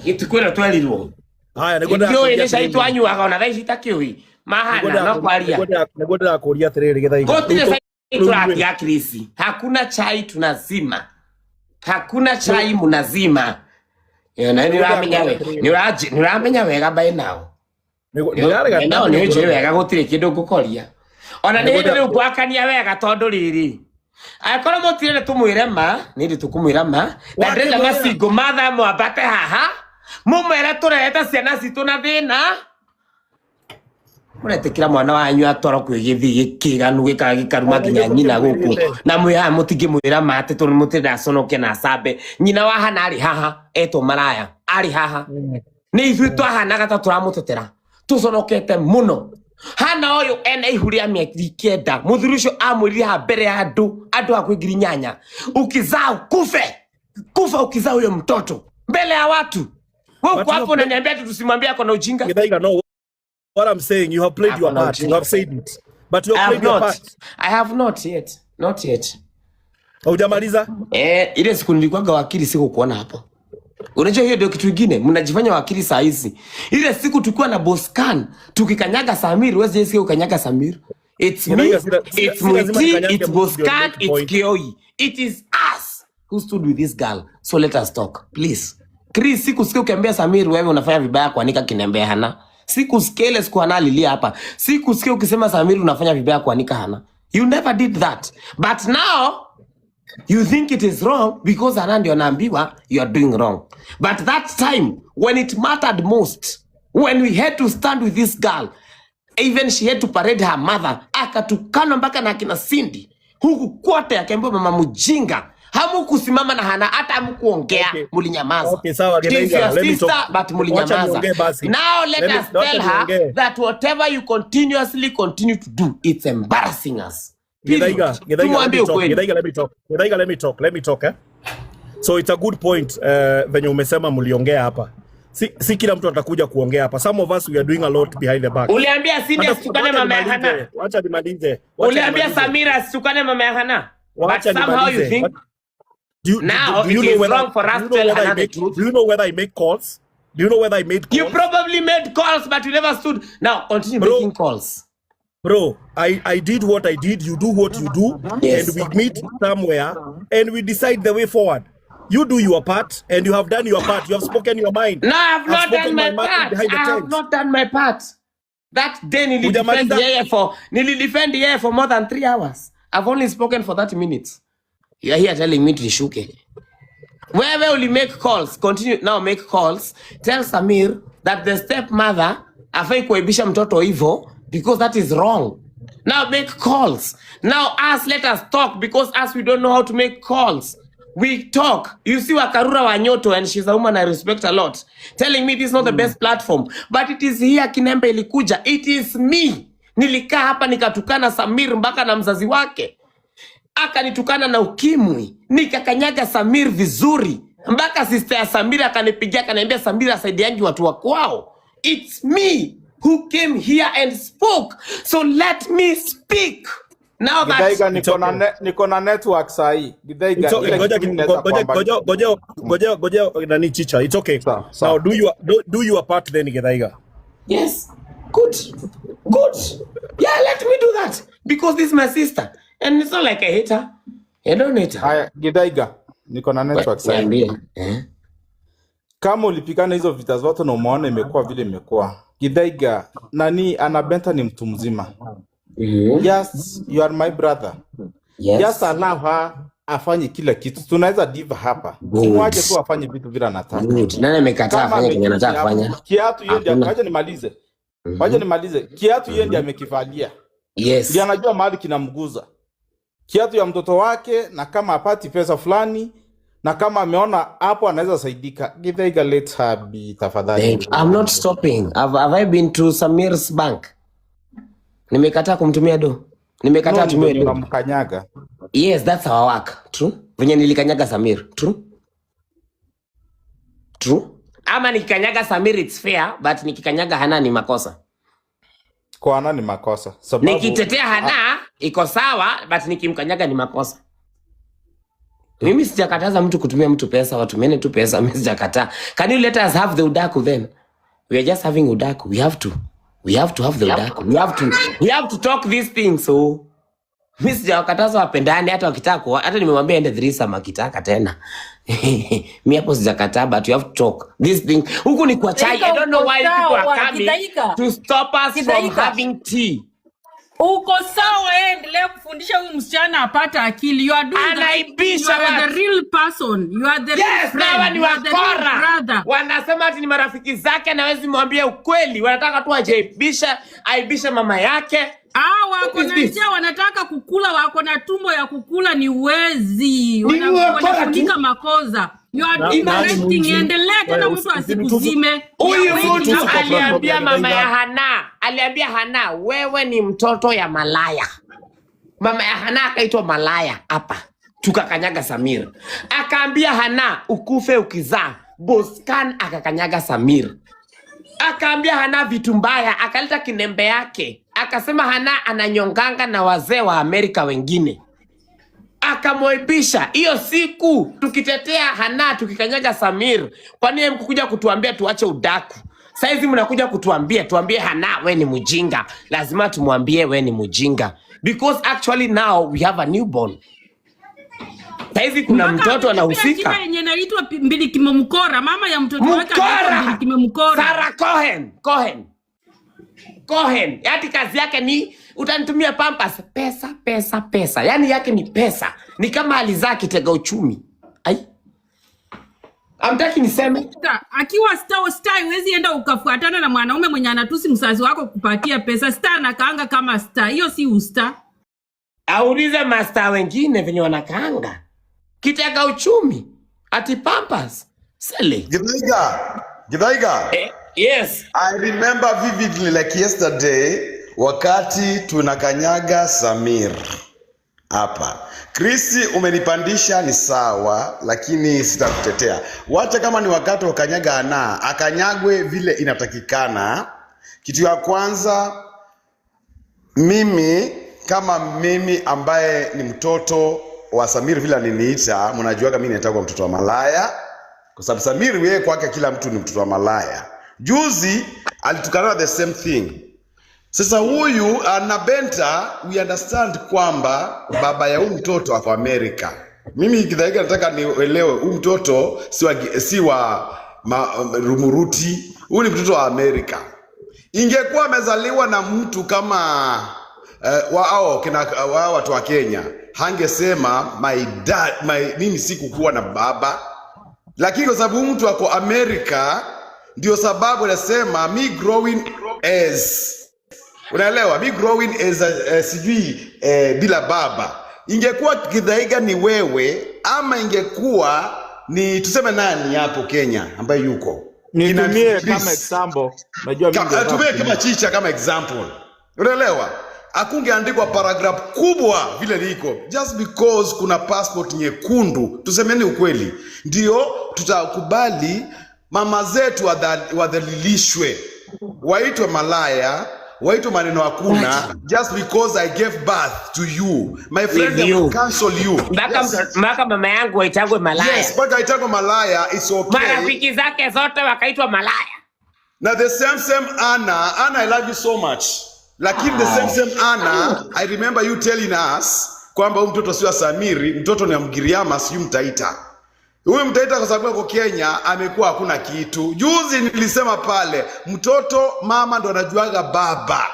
Speaker 4: Gĩtikwĩra twerirwo.
Speaker 1: Haya, nĩguo
Speaker 4: Ndiũĩ
Speaker 1: ndĩrakũria
Speaker 4: nĩ cai
Speaker 1: atĩrĩrĩ.
Speaker 4: twanyuaga ona thaa ici itakĩũĩ mahana no kwaria.
Speaker 1: Nĩguo ndĩrakũria atĩrĩrĩ, Gĩthaiga.
Speaker 4: Gũtirĩ
Speaker 1: Rĩu
Speaker 4: cai
Speaker 1: rĩu
Speaker 4: tũratiga, Chris. Hakuna chai tunazima, hakuna chai munazima. Na nĩ ũramenya we, nĩ ũramenya wega by now.
Speaker 1: Nĩrarega.
Speaker 4: Nao nĩ ũnjũĩ wega, gũtirĩ kĩndũ ngũkoria ona nĩ hĩndĩ rĩu ngwakania wega, tondũ rĩrĩ, angĩkorwo mũtirenda tũmwĩre ma, nĩ hĩndĩ tũkũmwĩra ma na ndĩrenda
Speaker 1: Wakĩmwĩra.
Speaker 4: Macingo mathaa mwambate haha mũmwĩre tũrehete ciana citũ na thĩna, mũretĩkĩra mwana wanyu atwarwo kwĩ gĩthii gĩkĩganu gĩkaga gĩkaruma
Speaker 1: Ona
Speaker 4: nginya
Speaker 1: ithuĩ
Speaker 4: nyina gũkũ
Speaker 1: tũkĩmwĩrĩte.
Speaker 4: na mwĩ haha mũtingĩmwĩra ma atĩ tondũ mũtirenda aconoke na acambe. Nyina wa hana arĩ haha etwo maraya arĩ haha, nĩ ithuĩ twahanaga ta tũramũtetera, tũconokete mũno. Hana ũyũ ena ihu rĩa mĩeri 9, mũthuri ũcio amwĩrire haha mbere ya andũ, andũ hakuhĩ 8,000, "Ukizaa kufe, kufa ukizaa huyo mtoto," mbele ya watu. Wewe
Speaker 1: But
Speaker 4: uko
Speaker 1: you
Speaker 4: hapo
Speaker 1: have
Speaker 4: unaniambia ati tusimwambie ako na ujinga.
Speaker 1: Githaiga, no, what I'm saying, you have played
Speaker 4: Ako
Speaker 1: your
Speaker 4: na
Speaker 1: part. You
Speaker 4: ujinga.
Speaker 1: have said it, but you
Speaker 4: I
Speaker 1: have
Speaker 4: have
Speaker 1: played your
Speaker 4: not.
Speaker 1: part.
Speaker 4: I have not yet, not yet.
Speaker 1: Haujamaliza.
Speaker 4: Eh, ile siku nilikuwaga wakili sikukuona hapo. Unajua hiyo ndio kitu kingine, mnajifanya wakili saa hizi. Ile siku tukiwa na Boscan, tukikanyaga Samir, wewe sikia ukanyaga Samir. It's me,
Speaker 1: Githaiga,
Speaker 4: it's
Speaker 1: si lazima
Speaker 4: Mwiti,
Speaker 1: nikanyage
Speaker 4: it's
Speaker 1: mtu ndio
Speaker 4: Boscan,
Speaker 1: make
Speaker 4: it's
Speaker 1: point.
Speaker 4: Kioi. It is us who stood with this girl. So let us talk, please. Chris, sikusikia ukiambia Samir wewe unafanya vibaya kuanika kinembe Hana. Sikusikia ile siku Hana alilia hapa. Sikusikia ukisema Samir unafanya vibaya kuanika Hana. You never did that. But now
Speaker 2: You think it is wrong because Hana ndio anaambiwa you are doing wrong. But that time when it mattered most, when we had to stand with this girl, even she had to parade her mother, akatukana mpaka na akina Cindy huku kwote, akaambiwa mama mjinga. Hamukusimama na Hana, hata hamukuongea,
Speaker 1: Okay.
Speaker 2: mulinyamaza.
Speaker 1: Okay, sawa
Speaker 2: She is
Speaker 1: Githaiga,
Speaker 2: your
Speaker 1: let me
Speaker 2: sister,
Speaker 1: talk.
Speaker 2: but
Speaker 1: Wacha
Speaker 2: mulinyamaza.
Speaker 1: niongee basi.
Speaker 2: Now let
Speaker 1: Let me
Speaker 2: us
Speaker 1: wacha
Speaker 2: tell her
Speaker 1: niongee.
Speaker 2: that whatever you continuously continue to do, it's embarrassing us. Period.
Speaker 1: Githaiga, Githaiga, let me
Speaker 2: Tumwambie
Speaker 1: talk.
Speaker 2: ukweli.
Speaker 1: Githaiga, let me talk. Githaiga, let me talk. Let me talk, eh? So it's a good point venye umesema mliongea hapa. Si kila mtu atakuja kuongea hapa. Some of us, we are doing a lot behind the back.
Speaker 4: Uliambia Cindy
Speaker 1: Hata
Speaker 4: asitukane
Speaker 1: wacha
Speaker 4: mama ya Hana.
Speaker 1: nimalize. Wacha nimalize. Wacha
Speaker 4: Uliambia
Speaker 1: nimalize.
Speaker 4: Samira asitukane mama ya Hana. But
Speaker 1: Wacha
Speaker 4: somehow you
Speaker 1: nimalize.
Speaker 4: think
Speaker 1: Do you, do,
Speaker 4: now
Speaker 1: do you
Speaker 4: it
Speaker 1: know
Speaker 4: is
Speaker 1: whether
Speaker 4: wrong for
Speaker 1: do
Speaker 4: us
Speaker 1: you
Speaker 4: to
Speaker 1: know
Speaker 4: tell
Speaker 1: whether I
Speaker 4: Hana the
Speaker 1: make
Speaker 4: truth.
Speaker 1: do you know whether I make calls? Do you know whether I made
Speaker 4: You
Speaker 1: calls?
Speaker 4: probably made calls, but you never stood. Now continue
Speaker 1: Bro,
Speaker 2: making calls.
Speaker 1: Bro, I did what I did, you do what you do,
Speaker 2: Yes.
Speaker 1: and we meet somewhere and we decide the way forward. You do your part, and you have done your part. You have spoken your mind.
Speaker 4: No, I have
Speaker 1: I've
Speaker 4: not done
Speaker 1: spoken
Speaker 4: my
Speaker 1: my mind
Speaker 4: part.
Speaker 1: behind
Speaker 4: I
Speaker 1: the
Speaker 4: have
Speaker 1: tent.
Speaker 4: not done my part. That day nilidefend
Speaker 1: Hujamaliza?
Speaker 4: yeye for more than 3 hours.
Speaker 2: I've only spoken for 30 minutes. You are here telling me nishuke. Wewe uli make calls. Continue now, make calls. Tell Samir that the stepmother afai kuaibisha mtoto hivyo because that is wrong. Now make calls. Now us, let us talk, because us, we don't know how to make calls. We talk. You see Wakarura Wanyoto, and she's a woman I respect a lot, telling me this is not the best platform. But it is here Kinembe ilikuja. It is me. Nilikaa hapa nikatukana Samir mpaka na mzazi wake, akanitukana na ukimwi, nikakanyaga Samir vizuri mpaka sister ya Samir akanipigia, akaniambia Samir asaidiangi watu wa kwao. It's me who came here and spoke, so let me speak now that
Speaker 5: Githaiga,
Speaker 1: It's
Speaker 5: niko na
Speaker 1: okay.
Speaker 5: niko na network sahi. Githaiga,
Speaker 1: It's okay.
Speaker 5: ile
Speaker 1: Ngoja
Speaker 5: kitu mimi naweza
Speaker 1: ngoja
Speaker 5: kuamba
Speaker 1: ngoja ngoja ngoja ngoja nani, Chicha. It's okay.
Speaker 5: Sawa,
Speaker 1: Now
Speaker 5: sawa.
Speaker 1: do your part then, Githaiga.
Speaker 2: Yes, good, good. Yeah, let me do that because this is my sister and it's not like I hate her. I don't hate her.
Speaker 5: Haya, Githaiga, niko na network sahi.
Speaker 2: Niambie. Eh?
Speaker 5: Kama ulipigana hizo vita zote na umeona imekuwa vile imekuwa. Githaiga, nani Anabenta ni mtu mzima. Yes, you are my brother.
Speaker 2: Yes.
Speaker 5: Just allow her afanye kila kitu. Tunaweza diva hapa.
Speaker 2: Good.
Speaker 5: Simwache tu afanye vitu vile anataka.
Speaker 2: Good. Nani amekataa
Speaker 5: Kama
Speaker 2: afanye kenye
Speaker 5: amechoose
Speaker 2: anataka
Speaker 5: hapo,
Speaker 2: kufanya?
Speaker 5: kiatu yeye ndiye,
Speaker 2: Hakuna.
Speaker 5: wacha nimalize. Wacha nimalize. Kiatu yeye ndiye amekivalia.
Speaker 2: Yes.
Speaker 5: Ndiye anajua mahali kinamguza. Kiatu ya mtoto wake, na kama apati pesa fulani na kama ameona hapo anaweza saidika. Githaiga, let her be, tafadhali.
Speaker 2: Thank you. I'm not stopping. Have I been to Samir's bank? Nimekataa kumtumia do. Nimekataa
Speaker 5: No, ni
Speaker 2: atumiwe
Speaker 5: venye
Speaker 2: do.
Speaker 5: unamkanyaga.
Speaker 2: Yes, that's our work. True. Venye nilikanyaga Samir. True. True. Ama nikikanyaga Samir it's fair, but nikikanyaga Hana ni makosa.
Speaker 5: Kwa Hana ni makosa. Sababu
Speaker 2: Nikitetea Hana iko sawa, but nikimkanyaga ni makosa. Mimi sijakataza mtu kutumia mtu pesa, watumiane tu pesa, mimi sijakataa. Can you let us have the udaku then? We are just having udaku. We have to. We have to have the udaku. We have to talk these things. So mimi sijawakataza wapendane, hata wakitaka hata nimemwambia ende threesome akitaka tena. Mimi hapo sijakataa, but you have to talk this thing. Huku ni kwa chai. I
Speaker 6: Githaiga,
Speaker 4: don't know
Speaker 6: uko
Speaker 4: why people are
Speaker 6: sawa.
Speaker 4: coming
Speaker 6: Githaiga,
Speaker 4: to stop us from
Speaker 6: Githaiga,
Speaker 4: having tea.
Speaker 6: Uko sawa, endelea kufundisha huyu msichana apate akili. You are doing the right thing. You
Speaker 4: Anaibisha
Speaker 6: are the
Speaker 4: watu.
Speaker 6: real person. You are the real
Speaker 4: Yes, na hawa
Speaker 6: friend.
Speaker 4: ni
Speaker 6: You are the real
Speaker 4: wakora.
Speaker 6: brother.
Speaker 4: Wanasema ati ni marafiki zake na hawezi mwambia ukweli. Wanataka tu ajaibisha, aibishe mama yake.
Speaker 6: Ah,
Speaker 4: What
Speaker 6: wako
Speaker 4: is
Speaker 6: na
Speaker 4: this?
Speaker 6: njaa, wanataka kukula, wako na tumbo ya kukula, ni wezi.
Speaker 4: Ni wakora
Speaker 6: Wanafunika
Speaker 4: tu.
Speaker 6: makosa. You are
Speaker 1: Na,
Speaker 6: doing the
Speaker 1: nani
Speaker 6: right thing.
Speaker 1: mwizi?
Speaker 6: Endelea tena,
Speaker 1: Wewe
Speaker 6: mtu
Speaker 1: usinitusu
Speaker 6: asikuzime. We are
Speaker 4: Huyu
Speaker 6: waiting
Speaker 4: mtu
Speaker 1: usinitusu kwa
Speaker 6: hapa.
Speaker 1: platform ya
Speaker 4: aliambia mama ya
Speaker 1: Githaiga.
Speaker 4: Hana, aliambia Hana, wewe ni mtoto ya malaya. Mama ya Hana akaitwa malaya hapa, tukakanyaga Samir. Akaambia Hana ukufe ukizaa. Boscan akakanyaga Samir. Akaambia Hana vitu mbaya, akaleta kinembe yake, akasema Hana ananyonganga na wazee wa Amerika wengine, akamwaibisha. Hiyo siku tukitetea Hana, tukikanyaga Samir, kwani yeye mkukuja kutuambia tuache udaku? Saizi mnakuja kutuambia tuambie Hana we ni mjinga. Lazima tumwambie we ni mjinga because actually now we have a newborn. Saizi kuna
Speaker 6: Mpaka
Speaker 4: mtoto
Speaker 6: amejipea
Speaker 4: anahusika.
Speaker 6: jina yenye inaitwa Mbilikimo Mkora. Mama ya mtoto wake anaitwa
Speaker 4: Mkora
Speaker 6: Mbilikimo Mkora.
Speaker 4: Sarah Cohen Cohen. Cohen, yaani kazi yake ni utanitumia Pampers, pesa pesa pesa, yaani yake ni pesa, ni kama alizaa kitega uchumi. Ai, amtaki niseme.
Speaker 6: Star, akiwa star, star huwezi enda ukafuatana na mwanaume mwenye anatusi mzazi wako kupatia pesa. Star anakaanga kama star, hiyo si ustar.
Speaker 4: Aulize mastar wengine venye wanakaanga kitega uchumi, ati Pampers sele.
Speaker 7: Githaiga, Githaiga.
Speaker 4: Yes.
Speaker 7: I remember vividly like yesterday wakati tunakanyaga Samir hapa. Chris, umenipandisha ni sawa, lakini sitakutetea. Wacha kama ni wakati wa kanyaga ana akanyagwe vile inatakikana. Kitu ya kwanza, mimi kama mimi ambaye ni mtoto wa Samir vile aliniita, mnajuaga mimi naitwa mtoto wa malaya, kwa sababu Samir yeye kwake kila mtu ni mtoto wa malaya. Juzi alitukana the same thing. Sasa huyu Anabenta, we understand kwamba baba ya huyu mtoto ako Amerika. Mimi Githaiga nataka nielewe huyu mtoto si wa Rumuruti, huyu ni mtoto wa Amerika. Ingekuwa amezaliwa na mtu kama wao kina wao watu wa Kenya, hangesema my dad, mimi sikukuwa na baba, lakini kwa sababu huyu mtu ako Amerika, ndio sababu anasema me growing as, unaelewa, me growing as sijui bila baba. Ingekuwa Githaiga ni wewe ama ingekuwa ni tuseme nani hapo Kenya ambaye yuko kina
Speaker 5: Nitumie
Speaker 7: Chris.
Speaker 5: Kama example. Najua mimi ndio nataka
Speaker 7: Tumie kama
Speaker 5: kutumia.
Speaker 7: Chicha kama example, unaelewa? Akungeandikwa paragraph kubwa vile liko just because kuna passport nyekundu. Tusemeni ukweli, ndio tutakubali mama zetu wadhalilishwe, waitwe malaya, waitwe maneno hakuna, just because I gave birth to you, my friend.
Speaker 4: With
Speaker 7: They will
Speaker 4: you.
Speaker 7: cancel you.
Speaker 4: Mpaka
Speaker 7: Yes.
Speaker 4: mpaka mama yangu waitangwe malaya.
Speaker 7: Yes, mpaka aitangwe malaya, it's okay.
Speaker 4: Marafiki zake zote wakaitwa malaya.
Speaker 7: Now the same same Anna, Anna, I love you so much. Lakini the same same Anna, I remember you telling us kwamba huyu mtoto sio wa Samiri, mtoto ni wa Mgiriama, sijui Mtaita. Huyu Mtaita kwa sababu yuko Kenya amekuwa hakuna kitu. Juzi nilisema pale, mtoto mama ndo anajuaga baba.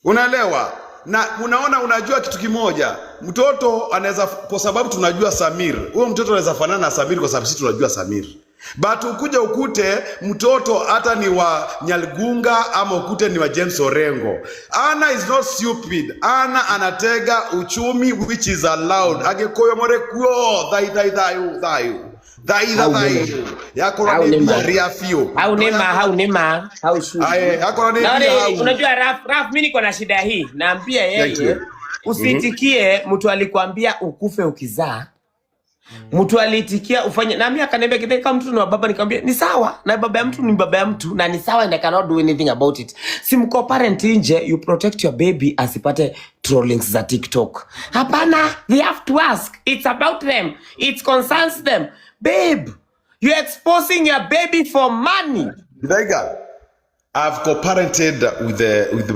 Speaker 7: Unaelewa? Na unaona, unajua kitu kimoja, mtoto anaweza, kwa sababu tunajua Samir, huyo mtoto anaweza fanana na Samir kwa sababu sisi tunajua Samir, but ukuja ukute mtoto hata ni wa Nyalgunga ama ukute ni wa James Orengo. Anna is not stupid. Anna anatega uchumi, which is allowed. Agĩkũyũ mũrĩ kuo thai thai thayu thayu thaitha
Speaker 4: Hau nĩ ma.
Speaker 7: thayu yakorwo
Speaker 4: Hau
Speaker 7: nĩ
Speaker 4: nĩ ma.
Speaker 7: mbia ria biũ.
Speaker 4: Hau nĩ ma, hau nĩ ma, hau shuzi.
Speaker 7: Aye, akorwo nĩ
Speaker 4: Na
Speaker 7: mbia
Speaker 4: wale,
Speaker 7: hau.
Speaker 4: Unajua Raf, Raf, mimi niko na shida hii. Naambia
Speaker 7: Thank
Speaker 4: yeye
Speaker 7: you.
Speaker 4: usiitikie mtu alikwambia ukufe ukizaa. Mtu aliitikia ufanye na mimi akaniambia, "Githaiga, kama mtu ni wa baba." Nikamwambia ni sawa, na baba ya mtu ni baba ya mtu na ni sawa and I cannot do anything about it. Si mko parent nje, you protect your baby asipate trollings za TikTok. Hapana, they have to ask. It's about them. It concerns them. Babe, you're exposing your baby for money.
Speaker 7: Githaiga, I've co-parented with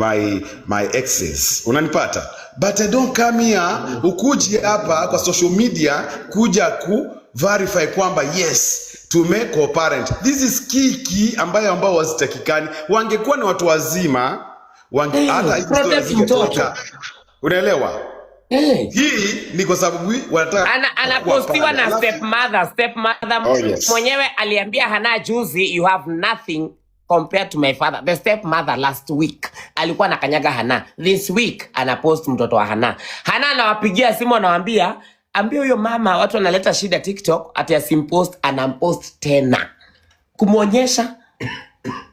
Speaker 7: my exes. Unanipata? But I don't come here, ukuji hapa kwa social media kuja ku verify kwamba yes tume co-parent. This is kiki ambayo ambao wazitakikani. Wangekuwa ni watu wazima wange, hata hizi story
Speaker 4: Protect mtoto.
Speaker 7: zingetoka. Unaelewa? Hii ni kwa sababu wanataka
Speaker 4: Ana,
Speaker 7: kuwa
Speaker 4: anapostiwa
Speaker 7: pale.
Speaker 4: na
Speaker 7: Alafu
Speaker 4: stepmother. Stepmother
Speaker 7: Oh, yes.
Speaker 4: mwenyewe aliambia Hana juzi, "You have nothing compared to my father." The stepmother last week alikuwa anakanyaga Hana, this week anapost mtoto wa Hana. Hana anawapigia simu, anawaambia, "Ambia huyo mama watu wanaleta shida TikTok ati asimpost." Anampost tena kumwonyesha,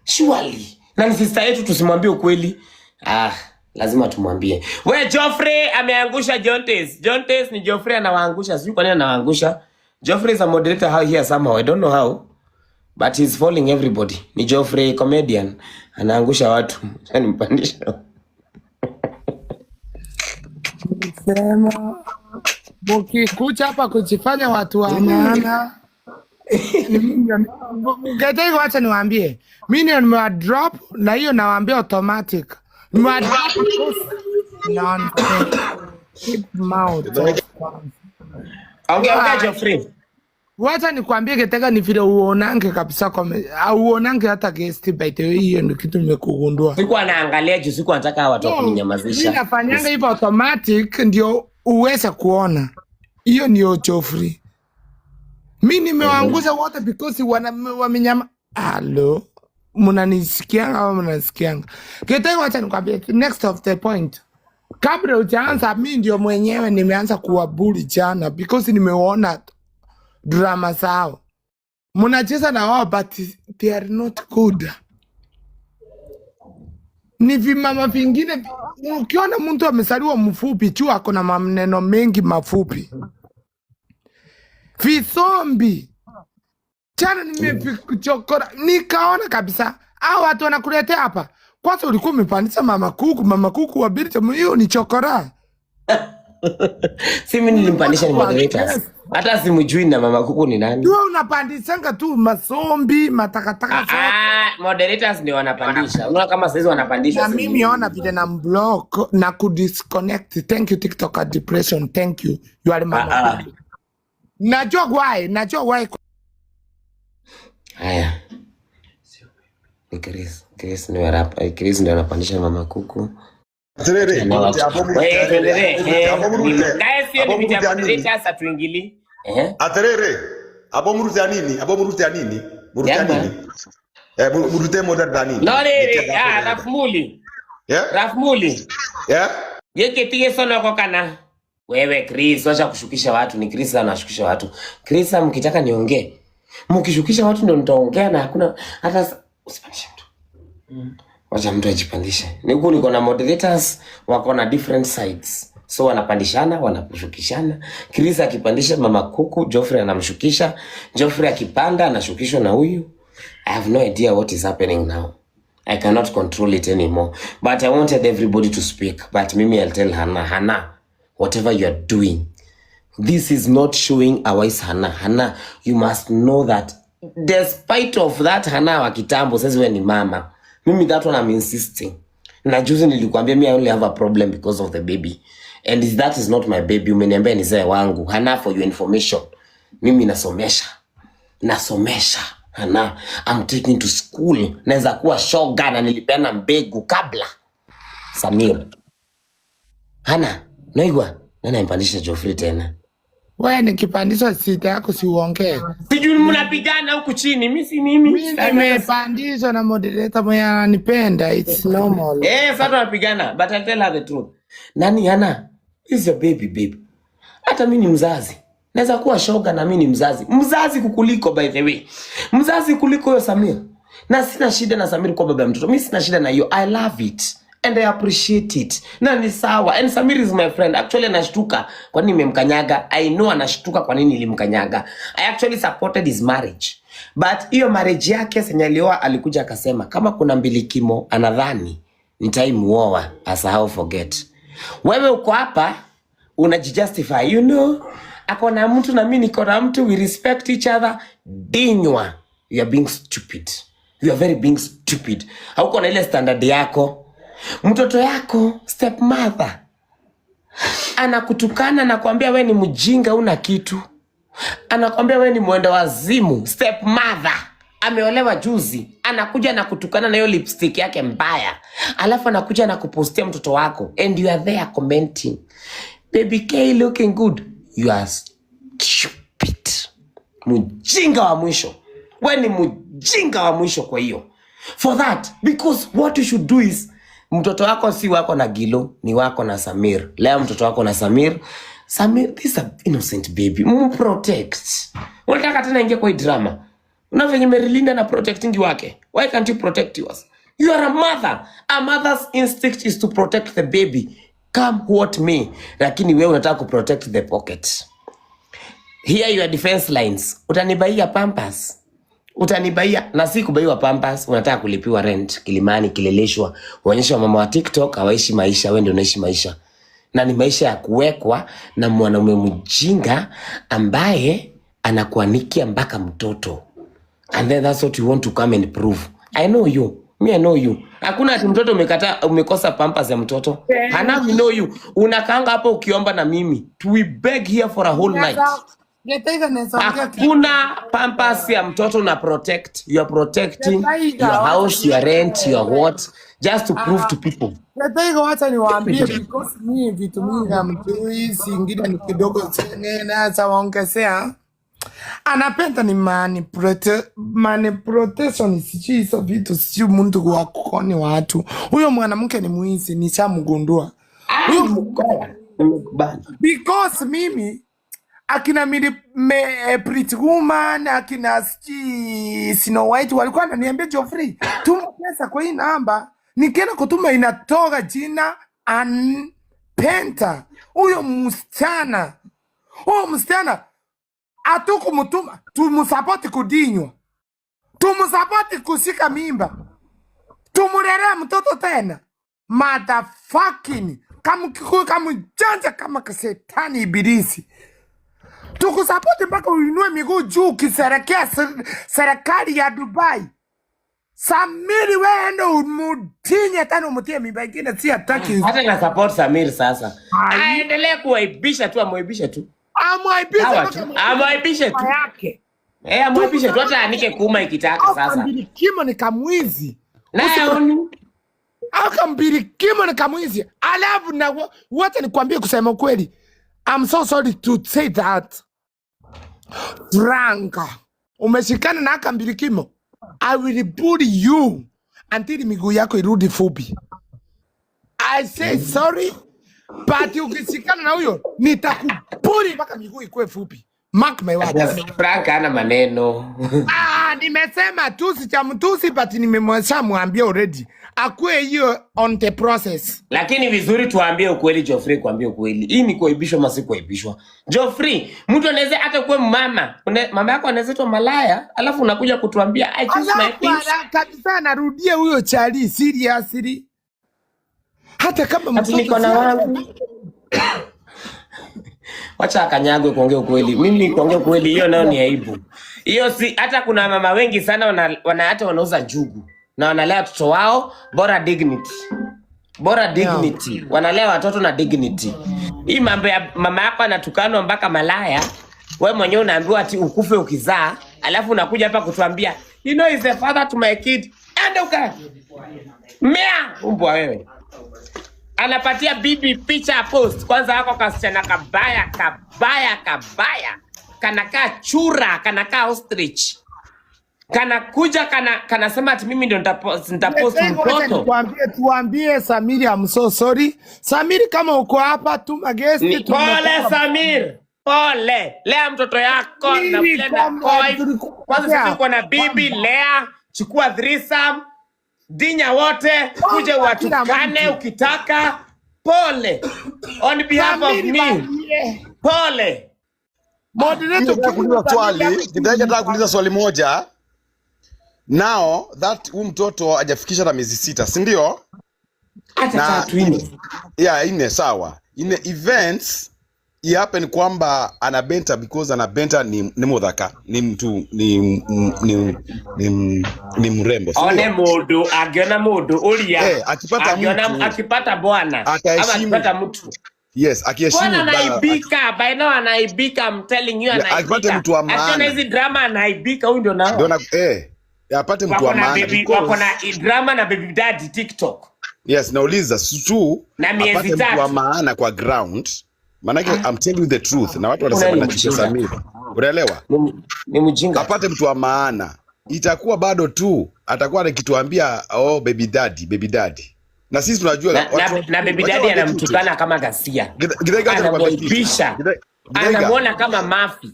Speaker 4: surely. Na ni sister yetu, tusimwambie ukweli? Ah, lazima tumwambie. We, Joffrey ameangusha Jontes. Jontes ni Joffrey anawaangusha, sijui kwa nini anawaangusha. Joffrey is a moderator how here somehow, I don't know how, but he's following everybody. Ni Joffrey comedian, anaangusha watu. Acha nimpandishe.
Speaker 8: Sema mukikuja hapa kujifanya watu wa maana, ni mimi Githaiga, wacha niwaambie, mimi ndio nimewa drop na hiyo nawaambia automatic, nimewa drop because nonsense. Keep mouth off kwanza.
Speaker 4: Ongea, ongea, Joffrey.
Speaker 8: Wacha nikwambie Githaiga, ni vile uonange kabisa kwa uonange hata guest, by the way, hiyo ndio kitu nimekugundua.
Speaker 2: Sikuwa naangalia juu sikuwa nataka hawa watu wa
Speaker 8: No, mi
Speaker 2: kuninyamazisha.
Speaker 8: nafanyanga hivyo automatic ndio uweze kuona. Hiyo ndio Joffrey. Mi nimewaangusha wote because wana wamenyama. Halo, mnanisikianga au mnanisikianga? Githaiga, wacha nikwambie next of the point. Kabla hujaanza, mi ndio mwenyewe nimeanza kuwabully jana because nimeona drama zao. Mnacheza na wao but they are not good. Ni vimama vingine, ukiona mtu amezaliwa mfupi, jua ako na maneno mengi mafupi. Visombi jana nimevichokora, nikaona kabisa hao watu wanakuletea hapa. Kwanza ulikuwa umepandisha mama kuku, mama kuku wa Bilton, hiyo ni chokora.
Speaker 2: Si mimi nilimpandisha, ni
Speaker 8: Kwa
Speaker 2: moderators.
Speaker 8: guest.
Speaker 2: Hata simjui na mama kuku ni nani.
Speaker 8: Wewe unapandishanga tu masombi matakataka zote.
Speaker 2: Ah, moderators ndio wanapandisha. Unaona kama saizi wanapandisha
Speaker 8: Na
Speaker 2: si
Speaker 8: mimi ona vile na block na kudisconnect. Thank you TikTok depression. Thank you. You are mama
Speaker 2: Ah, ah.
Speaker 8: kuku. Najua why, najua why.
Speaker 2: Haya. Ni Chris. Chris ndio rap. Chris ndio anapandisha mama kuku.
Speaker 7: Atiriri,
Speaker 2: Na watu.
Speaker 7: abo
Speaker 2: Wewe
Speaker 7: murute
Speaker 2: tuendelee.
Speaker 7: abo
Speaker 2: Eh,
Speaker 7: murute
Speaker 4: Guys, hiyo
Speaker 7: abo
Speaker 4: ni vita
Speaker 7: murute
Speaker 4: ya
Speaker 7: anini
Speaker 4: moderators hatuingili.
Speaker 2: Eh?
Speaker 7: atiriri abo murute anini abo murute anini murute
Speaker 2: Yamba.
Speaker 7: anini eh murute moderator anini
Speaker 4: No rĩrĩ, ah, Rafmuli.
Speaker 7: yeah
Speaker 4: Rafmuli.
Speaker 7: yeah
Speaker 4: Gĩkĩ ti gĩconoko kana?
Speaker 2: Wewe Chris, wacha kushukisha watu. Ni Chris anashukisha watu. Chris, mkitaka niongee, mkishukisha watu ndio nitaongea na hakuna hata usipandishe mtu. Wacha mtu ajipandishe. Ni huku niko na moderators wako na different sides. So wanapandishana, wanakushukishana. Chris akipandisha mama kuku, Geoffrey anamshukisha. Geoffrey akipanda anashukishwa na huyu. I have no idea what is happening now. I cannot control it anymore. But I wanted everybody to speak. But mimi I'll tell Hannah, Hannah, whatever you are doing, this is not showing a wise Hannah. Hannah, you must know that despite of that Hannah wa kitambo, sasa wewe ni mama. Mimi that one I'm insisting. Na juzi nilikwambia me I only have a problem because of the baby. And if that is not my baby, umeniambia ni zee wangu. Hannah, for your information, mimi nasomesha. Nasomesha. Hannah, I'm taking to school. Naweza kuwa shoga na nilipeana mbegu kabla. Samir. Hannah, naigwa. Nani ampandisha Geoffrey tena?
Speaker 8: Wewe nikipandishwa sita yako si uongee.
Speaker 4: Sijui mnapigana huku chini, mimi si mimi.
Speaker 8: Mimi nimepandishwa na moderator mwenye ananipenda. It's normal.
Speaker 2: Eh, sasa tunapigana, but I'll tell her the truth. Nani Hannah? This is your baby babe. Hata mimi ni mzazi. Naweza kuwa shoga na mimi ni mzazi. Mzazi kukuliko by the way. Mzazi kuliko huyo Samir. Na sina shida na Samir kuwa baba ya mtoto. Mimi sina shida na hiyo. I love it. And I appreciate it. Na ni sawa. And Samir is my friend. Actually anashtuka kwa nini nimemkanyaga. I know anashtuka kwa nini nilimkanyaga. I actually supported his marriage. But hiyo marriage yake senye alioa alikuja akasema kama kuna mbilikimo anadhani nitaimuoa asahau forget. Wewe uko hapa unajijustify, you know, ako na mtu na mimi niko na mtu, we respect each other. Dinywa, you are being stupid, you are very being stupid. Hauko na ile standard yako. Mtoto yako stepmother anakutukana na kuambia we ni mjinga, una kitu, anakwambia we ni mwenda wazimu. Stepmother ameolewa juzi, anakuja na kutukana na hiyo lipstick yake mbaya, alafu anakuja na kupostia mtoto wako and you are there commenting baby K looking good. You are stupid, mjinga wa mwisho. We ni mjinga wa mwisho. Kwa hiyo for that, because what you should do is, mtoto wako si wako na Gilo, ni wako na Samir. Lea mtoto wako na Samir. Samir, this is a innocent baby, mprotect. Unataka tena ingia kwa hii drama? Una venye Merilinda na protecting wake, why can't you protect yours? You are a mother. A mother's instinct is to protect the baby come what may, lakini wewe unataka kuprotect the pocket. Here your defense lines: utanibaia pampers, utanibaia, na si kubaiwa pampers, unataka kulipiwa rent Kilimani, Kileleshwa, uonyesha mama wa TikTok hawaishi maisha, wewe ndio unaishi maisha, na ni maisha ya kuwekwa na mwanaume mjinga ambaye anakuanikia mpaka mtoto, and then that's what you want to come and prove. I know you. Me, I know you. Hakuna ati mtoto umekata umekosa pampers ya mtoto. Hana, we know you. Unakaanga hapo ukiomba na mimi. We beg here for a whole night.
Speaker 8: Githaiga naweza ongea kitu.
Speaker 4: Hakuna pampers ya mtoto na protect. You are protecting your
Speaker 8: Githaiga, wacha
Speaker 4: house, your rent, your what, just to prove to people.
Speaker 8: Githaiga, wacha niwaambie because mi vitu mingi hamjui, zingine ni kidogo naweza waongezea. Anapenda ni manipulation, sijui hizo vitu, sijui mtu wa kukoni watu. Huyo mwanamke ni mwizi, nishamgundua
Speaker 4: Ah,
Speaker 8: huyo
Speaker 4: ni mkora. Nimekubali.
Speaker 8: because mimi akina mili, me, Pretty Woman, akina sijui Snow White walikuwa wananiambia, "Geoffrey, tuma pesa kwa hii namba." Nikienda kutuma inatoka jina Anpenta. Huyo msichana hatukumtuma, tumusapoti kudinywa, tumusapoti kushika mimba, tumulelea mtoto tena. Motherfucking kamkikuyu kamjanja kama kasetani ibilisi, tukusapoti mpaka uinue miguu juu ukiserekea serikali ya Dubai. Samiri, wewe umutinye tena umutie mimba ingine, si hataki.
Speaker 4: Hata na support Samir sasa.
Speaker 8: Ai.
Speaker 4: Aendelee kuwaibisha tu, amwaibishe tu.
Speaker 8: Amwaibishe
Speaker 4: Sawa
Speaker 8: mpaka
Speaker 4: tu. Amwaibishe tu.
Speaker 8: yake.
Speaker 4: Eh, amwaibishe tu hata anike kuma ikitaka sasa.
Speaker 8: Mbilikimo ni kamwizi.
Speaker 4: Naye oni.
Speaker 8: Aka mbilikimo ni kamwizi. Alafu na wacha nikwambie kusema kweli. I'm so sorry to say that. Franka, umeshikana na aka mbilikimo. I will bully you until miguu yako irudi fupi. I say sorry, but ukishikana na huyo nitakubully mpaka miguu ikuwe fupi. Mark my words.
Speaker 4: Frank hana maneno.
Speaker 8: Ah, nimesema tusi cha mtusi, but nimemwambia already akuwe hiyo on the process.
Speaker 4: Lakini vizuri tuambie ukweli, Geoffrey, kuambie ukweli. Hii ni kuaibishwa ama si kuaibishwa? Geoffrey, mtu anaweza hata kuwe mama, mama yako anaweza itwa malaya, alafu unakuja kutuambia I choose my
Speaker 8: Alafu
Speaker 4: peace.
Speaker 8: kabisa anarudia huyo chali seriously. Hata kama
Speaker 4: Ati
Speaker 8: mtoto
Speaker 4: niko na
Speaker 8: si
Speaker 4: wangu. Wacha akanyagwe kuongea ukweli. Mimi kuongea ukweli, hiyo nayo ni aibu. Hiyo si hata kuna mama wengi sana wana hata wanauza njugu na wanalea watoto wao bora dignity. Bora dignity. Wanalea watoto na dignity. Hii mambo ya mama yako anatukanwa mpaka malaya, we mwenyewe unaambiwa ati ukufe ukizaa, alafu unakuja hapa kutuambia you know he's the father to my kid. Enda uka mea umbwa wewe. Anapatia bibi picha ya post. Kwanza wako kasichana kabaya kabaya kabaya, kanakaa chura, kanakaa ostrich, kanakuja kanasema ati mimi ndio nitapost
Speaker 8: Wacha
Speaker 4: mtoto.
Speaker 8: nikwambie, tuambie Samiri, I'm so sorry. Samiri, kama uko hapa, tuma guest.
Speaker 4: Pole Samir, pole. Lea mtoto yako na
Speaker 8: Mimi
Speaker 4: vile na
Speaker 8: kama
Speaker 4: koi.
Speaker 8: tulikuwa-
Speaker 4: Kwanza sisi uko na bibi, lea, chukua threesome, dinya wote, kuje
Speaker 8: Kila
Speaker 4: watukane
Speaker 8: mtu.
Speaker 4: Ukitaka. Pole. On behalf of
Speaker 8: Samiri
Speaker 4: me.
Speaker 8: balie.
Speaker 4: Pole.
Speaker 8: Moderator,
Speaker 7: Nataka kuuliza
Speaker 8: ukiuliza
Speaker 7: swali, Githaiga, nataka kuuliza swali moja. Now that huyu mtoto hajafikisha hata miezi 6, si ndio?
Speaker 4: Hata
Speaker 7: Na
Speaker 4: 3 nne.
Speaker 7: Yeah, 4 sawa. In the events i happen kwamba anabenta because anabenta ni muthaka, ni mtu ni mrembo, si
Speaker 4: One
Speaker 7: ndio?
Speaker 4: mundu angiona mundu uria
Speaker 7: Eh, akipata
Speaker 4: angiona
Speaker 7: mtu
Speaker 4: akipata bwana ama
Speaker 7: ataheshimu.
Speaker 4: akipata mtu
Speaker 7: Yes, akiheshimu
Speaker 4: bwana anaibika, by now anaibika, I'm telling you.
Speaker 7: Yeah, akipata
Speaker 4: Anaibika
Speaker 7: mtu wa
Speaker 4: akiona
Speaker 7: maana.
Speaker 4: hizi drama anaibika, huyu ndio
Speaker 7: Ndio
Speaker 4: nao
Speaker 7: na apate mtu wa
Speaker 4: wako na
Speaker 7: maana
Speaker 4: baby,
Speaker 7: because
Speaker 4: wako na drama na baby daddy TikTok
Speaker 7: Yes, nauliza tu
Speaker 4: na miezi
Speaker 7: apate mtu wa
Speaker 4: 3.
Speaker 7: maana kwa ground. Maanake I'm telling you the truth na watu wanasema
Speaker 4: Una ni
Speaker 7: nachukia
Speaker 4: mjinga.
Speaker 7: Samir. Unaelewa?
Speaker 4: Ni mjinga.
Speaker 7: Apate mtu wa maana. Itakuwa bado tu atakuwa akituambia, "Oh, baby daddy, baby daddy." Na sisi tunajua
Speaker 4: Na, na baby
Speaker 7: wacha
Speaker 4: daddy
Speaker 7: niwaambie kitu.
Speaker 4: anamtukana kama ghasia,
Speaker 7: Githaiga, acha nikwambie kitu.
Speaker 4: anamwaibisha,
Speaker 7: Githaiga.
Speaker 4: anamuona kama mafi.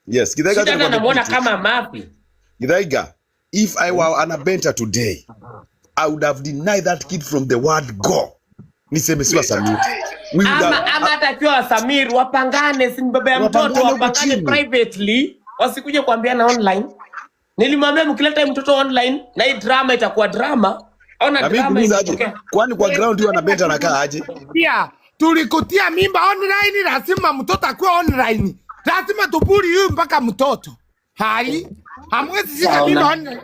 Speaker 7: Yes, Githaiga, acha
Speaker 4: Shida
Speaker 7: nikwambie
Speaker 4: anamuona
Speaker 7: kitu.
Speaker 4: kama mafi.
Speaker 7: Githaiga, if I were Anabenta today, I would have denied that kid from the word go. Niseme si wa Samir. We would
Speaker 4: Ama
Speaker 7: have,
Speaker 4: ama hata akiwa wa Samir wapangane, si ni baba ya mtoto,
Speaker 7: Wapangane huku
Speaker 4: wapangane
Speaker 7: chini.
Speaker 4: Privately, wasikuje kuambiana online. Nilimwambia mkileta hii mtoto online na hii drama itakuwa drama. Ona
Speaker 7: Na mimi
Speaker 4: drama
Speaker 7: kuuliza aje?
Speaker 4: ikitokea.
Speaker 7: Kwani kwa ground hiyo Anabenta anakaa aje?
Speaker 8: Pia tulikutia mimba online, lazima mtoto akuwe online, lazima tubully huyu mpaka mtoto hai hamwezi shika mimba
Speaker 4: Sawa.
Speaker 8: online.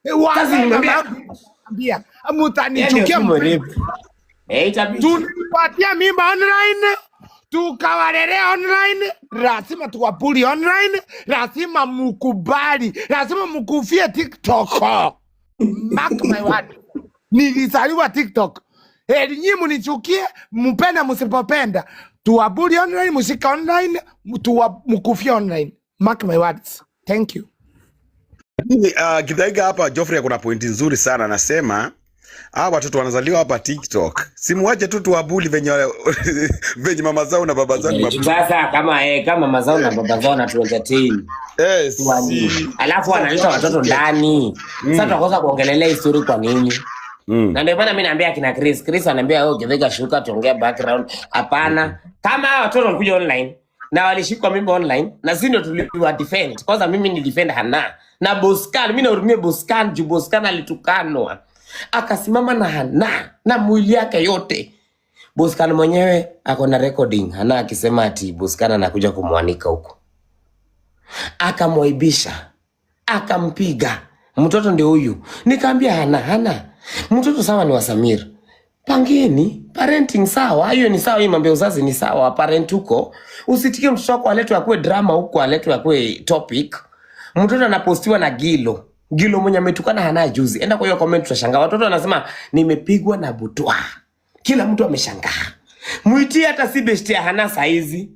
Speaker 4: Sasa
Speaker 8: Wallahi,
Speaker 4: nimwambia
Speaker 8: mama yangu ambia
Speaker 4: yeye ndio
Speaker 8: mutanichukia.
Speaker 4: si mwerevu. Eh, itabidi.
Speaker 8: Tulipatia mimba online, Tukawalelea online, lazima tuwabully online, lazima mukubali, lazima mukufie TikTok. Mark my word. Nilizaliwa TikTok. Heri nyinyi munichukie, mupenda musipopenda. Tuwabully online, musika online, mukufie online. Mark my words. Thank you.
Speaker 7: Lakini Githaiga hapa Geoffrey kuna pointi nzuri sana anasema hawa watoto wanazaliwa hapa TikTok. Simuache tu tuwabully venye venye mama zao na baba zao ni
Speaker 4: Sasa kama kama mazao na baba zao na tu entertain
Speaker 7: si
Speaker 4: alafu
Speaker 7: sasa
Speaker 4: wanaleta
Speaker 7: tuache
Speaker 4: watoto
Speaker 7: tuke.
Speaker 4: ndani. Sasa tutakosa kuongelelea hii story kwa nini? Na ndio maana mimi naambia kina Chris, Chris ananiambia wewe Githaiga shuka tuongea background. Hapana. Kama hawa watoto walikuja online na walishikwa mimba online na sisi ndio tuliwa defend. Kwanza mimi ni defend Hana na Boscan, mimi nahurumia Boscan juu Boscan alitukanwa. Akasimama na Hana na mwili yake yote. Boscan mwenyewe ako na recording Hana akisema ati Boscan anakuja kumwanika huko. Akamwaibisha, akampiga. Mtoto ndio huyu. Nikaambia Hana, Hana, mtoto sawa ni wa Samir. Pangeni parenting sawa, hiyo ni sawa, hii mambo ya uzazi ni sawa, parent huko. Usitikie mtoto wako aletwe akuwe drama huko, aletwe akuwe topic. Mtoto anapostiwa na Gilo. Gilo mwenye ametukana Hana juzi. Enda kwa hiyo comment utashangaa. Watoto wanasema nimepigwa na butwa. Kila mtu ameshangaa. Muitie hata si best ya Hana saizi.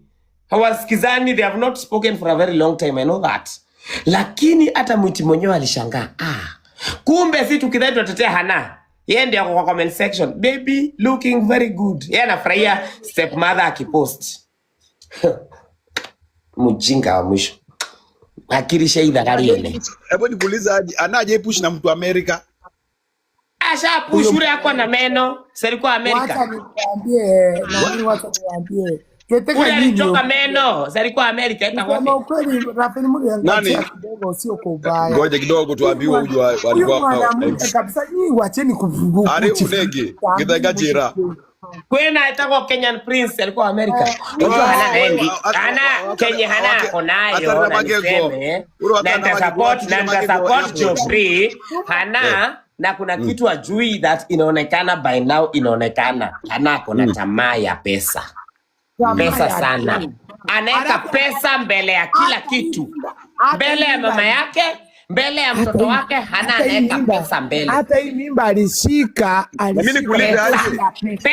Speaker 4: Hawasikizani, they have not spoken for a very long time, I know that. Lakini hata mwiti mwenyewe alishangaa. Ah, kumbe si tukidhani tunatetea Hana. Yeye ndiye ako kwa comment section. Baby looking very good. Yeye anafurahia stepmother akipost. Mjinga wa mwisho. Akili shaida gari.
Speaker 7: Hebu nikuulize aje, anaje push na mtu Amerika?
Speaker 4: Ashapush ule ako na meno. Serikuwa
Speaker 8: Wacha
Speaker 4: Amerika.
Speaker 8: nikwambie, nani, wacha nikwambie. Keteka
Speaker 4: Ule
Speaker 8: nyinyi
Speaker 4: alitoka meno. Serikuwa Amerika ita
Speaker 8: kusema
Speaker 4: wapi?
Speaker 8: ukweli, Rafael
Speaker 7: Nani?
Speaker 8: mliangalia kidogo, sio kwa ubaya.
Speaker 7: Ngoja kidogo
Speaker 8: Huyu
Speaker 7: tuambiwe huyu
Speaker 8: huyu
Speaker 7: alikuwa
Speaker 8: mwanamke kabisa, nyinyi wacheni
Speaker 7: ari unegi Githaiga jira.
Speaker 4: Kwena itakuwa Kenyan Prince alikuwa Amerika. Unajua Hana naye Hana kenye Hana ako nayo na niseme na nitasupport na nitasupport Geoffrey Hana na kuna kitu ajui that inaonekana by now, inaonekana Hana ako na tamaa ya pesa. Pesa sana. Anaweka pesa mbele ya kila kitu. Mbele ya mama yake, mbele ya mtoto wake, Hana
Speaker 8: Hata hii
Speaker 4: anaweka
Speaker 8: mimba,
Speaker 4: pesa mbele.
Speaker 8: hata hii mimba alishika,
Speaker 7: Na mimi
Speaker 8: alishika
Speaker 7: nikuulize
Speaker 8: kwa
Speaker 7: aje?
Speaker 8: sababu ya pesa.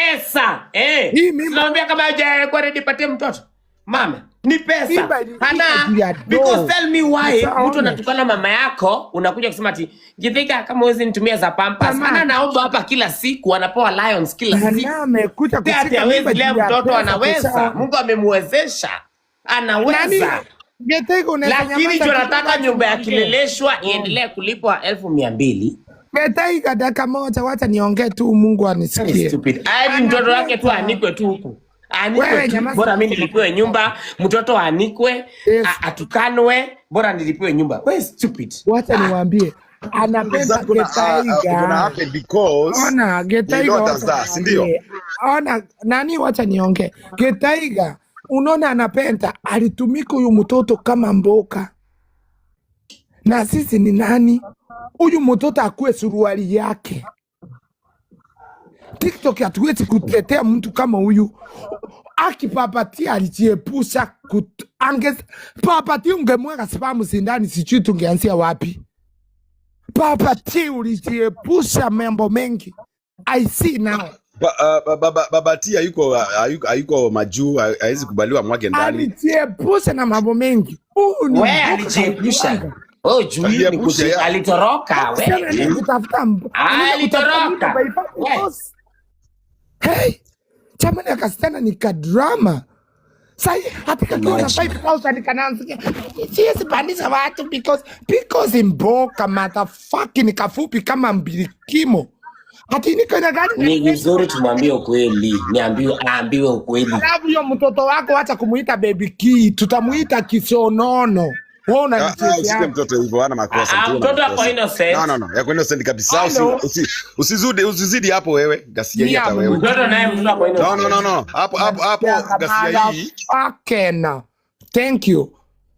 Speaker 4: Pesa.
Speaker 8: Hii mimba
Speaker 4: Tunaambia kama hajakuwa ready patie mtoto. Mama, ni pesa.
Speaker 8: Mimba ilishika
Speaker 4: Hana,
Speaker 8: juu ya
Speaker 4: because
Speaker 8: doo.
Speaker 4: tell me why
Speaker 8: Sasa
Speaker 4: mtu anatukana mama yako, unakuja kusema ati Githaiga kama huwezi nitumia za Pampers.
Speaker 8: Mama.
Speaker 4: Hana anaomba hapa kila siku, anapewa lions kila siku.
Speaker 8: Hana amekuja
Speaker 4: Ati
Speaker 8: kushika
Speaker 4: hawezi
Speaker 8: mimba
Speaker 4: lea
Speaker 8: juu ya
Speaker 4: mtoto,
Speaker 8: pesa
Speaker 4: anaweza.
Speaker 8: kusha.
Speaker 4: Mungu amemwezesha.
Speaker 8: Nani
Speaker 4: Anaweza.
Speaker 8: Getego unaweza
Speaker 4: Lakini
Speaker 8: nyamaza
Speaker 4: juu
Speaker 8: kidogo
Speaker 4: anataka
Speaker 8: acha
Speaker 4: nyumba ya
Speaker 8: niongee.
Speaker 4: Kileleshwa iendelee kulipwa 200,000.
Speaker 8: Getaiga dakika moja, wacha niongee tu, Mungu
Speaker 4: Very
Speaker 8: anisikie.
Speaker 4: stupid. Hadi mtoto wake tu anikwe tu huku. Anikwe
Speaker 8: Wewe
Speaker 4: tu.
Speaker 8: nyamaza.
Speaker 4: Bora mimi nilipiwe nyumba, mtoto anikwe,
Speaker 8: Yes.
Speaker 4: atukanwe, bora nilipiwe nyumba. Wewe stupid.
Speaker 8: Wacha niwaambie, anapenda
Speaker 7: That gonna
Speaker 8: Getaiga.
Speaker 7: happen because
Speaker 8: Ona
Speaker 7: ni
Speaker 8: Getaiga,
Speaker 7: daughters
Speaker 8: wacha
Speaker 7: za, si ndio?
Speaker 8: niwaambie. Ona nani, wacha niongee. Getaiga, unaona anapenda, alitumika huyu mtoto kama mboka, na sisi ni nani? Huyu mtoto akuwe suruali yake. TikTok hatuwezi kutetea mtu kama huyu. Akipapatia alijiepusha ange papati, ungemweka spam sindani, sijui tungeanzia wapi. Papati ulijiepusha mambo mengi. I see now.
Speaker 7: Baba T hayuko majuu, hawezi kubaliwa mwake ndani.
Speaker 8: Alijiepusha na mambo mengi. Huyu ni
Speaker 4: Wewe
Speaker 8: mboka
Speaker 4: alijiepusha.
Speaker 8: kalikuanga.
Speaker 4: Wewe juu ni
Speaker 7: Alijiepusha, yeah.
Speaker 4: alitoroka
Speaker 8: Msichana
Speaker 4: wewe.
Speaker 8: anaenda kutafuta anaenda kutafuta mimba
Speaker 4: Alitoroka.
Speaker 8: by force
Speaker 4: Wewe.
Speaker 8: because hey, chamani akasichana ni kadrama. Sai hata kakiwa na
Speaker 4: Imagine.
Speaker 8: 5000 kanaanza siwezi pandisha watu because mboka motherfucking ni kafupi kama mbilikimo. Hati niko na gari
Speaker 4: Ni vizuri tumwambie ukweli, niambiwe aambiwe ukweli.
Speaker 8: Alafu hiyo mtoto wako acha kumuita baby key, tutamuita kisonono. Wewe
Speaker 7: Usike
Speaker 8: unanichezea.
Speaker 7: mtoto hivyo, hana makosa.
Speaker 4: Ah,
Speaker 7: Mtoto
Speaker 4: mtoto
Speaker 7: hana
Speaker 4: ako
Speaker 7: makosa.
Speaker 4: innocent.
Speaker 7: No, no, no, yako innocent kabisa.
Speaker 8: Hello.
Speaker 7: Usizidi hapo wewe, gasia hii hata wewe.
Speaker 4: Mtoto naye mtoto ako
Speaker 7: No, no,
Speaker 4: innocent.
Speaker 7: no, no. Hapo hapo hapo gasia hii.
Speaker 8: Motherfucking. Thank you.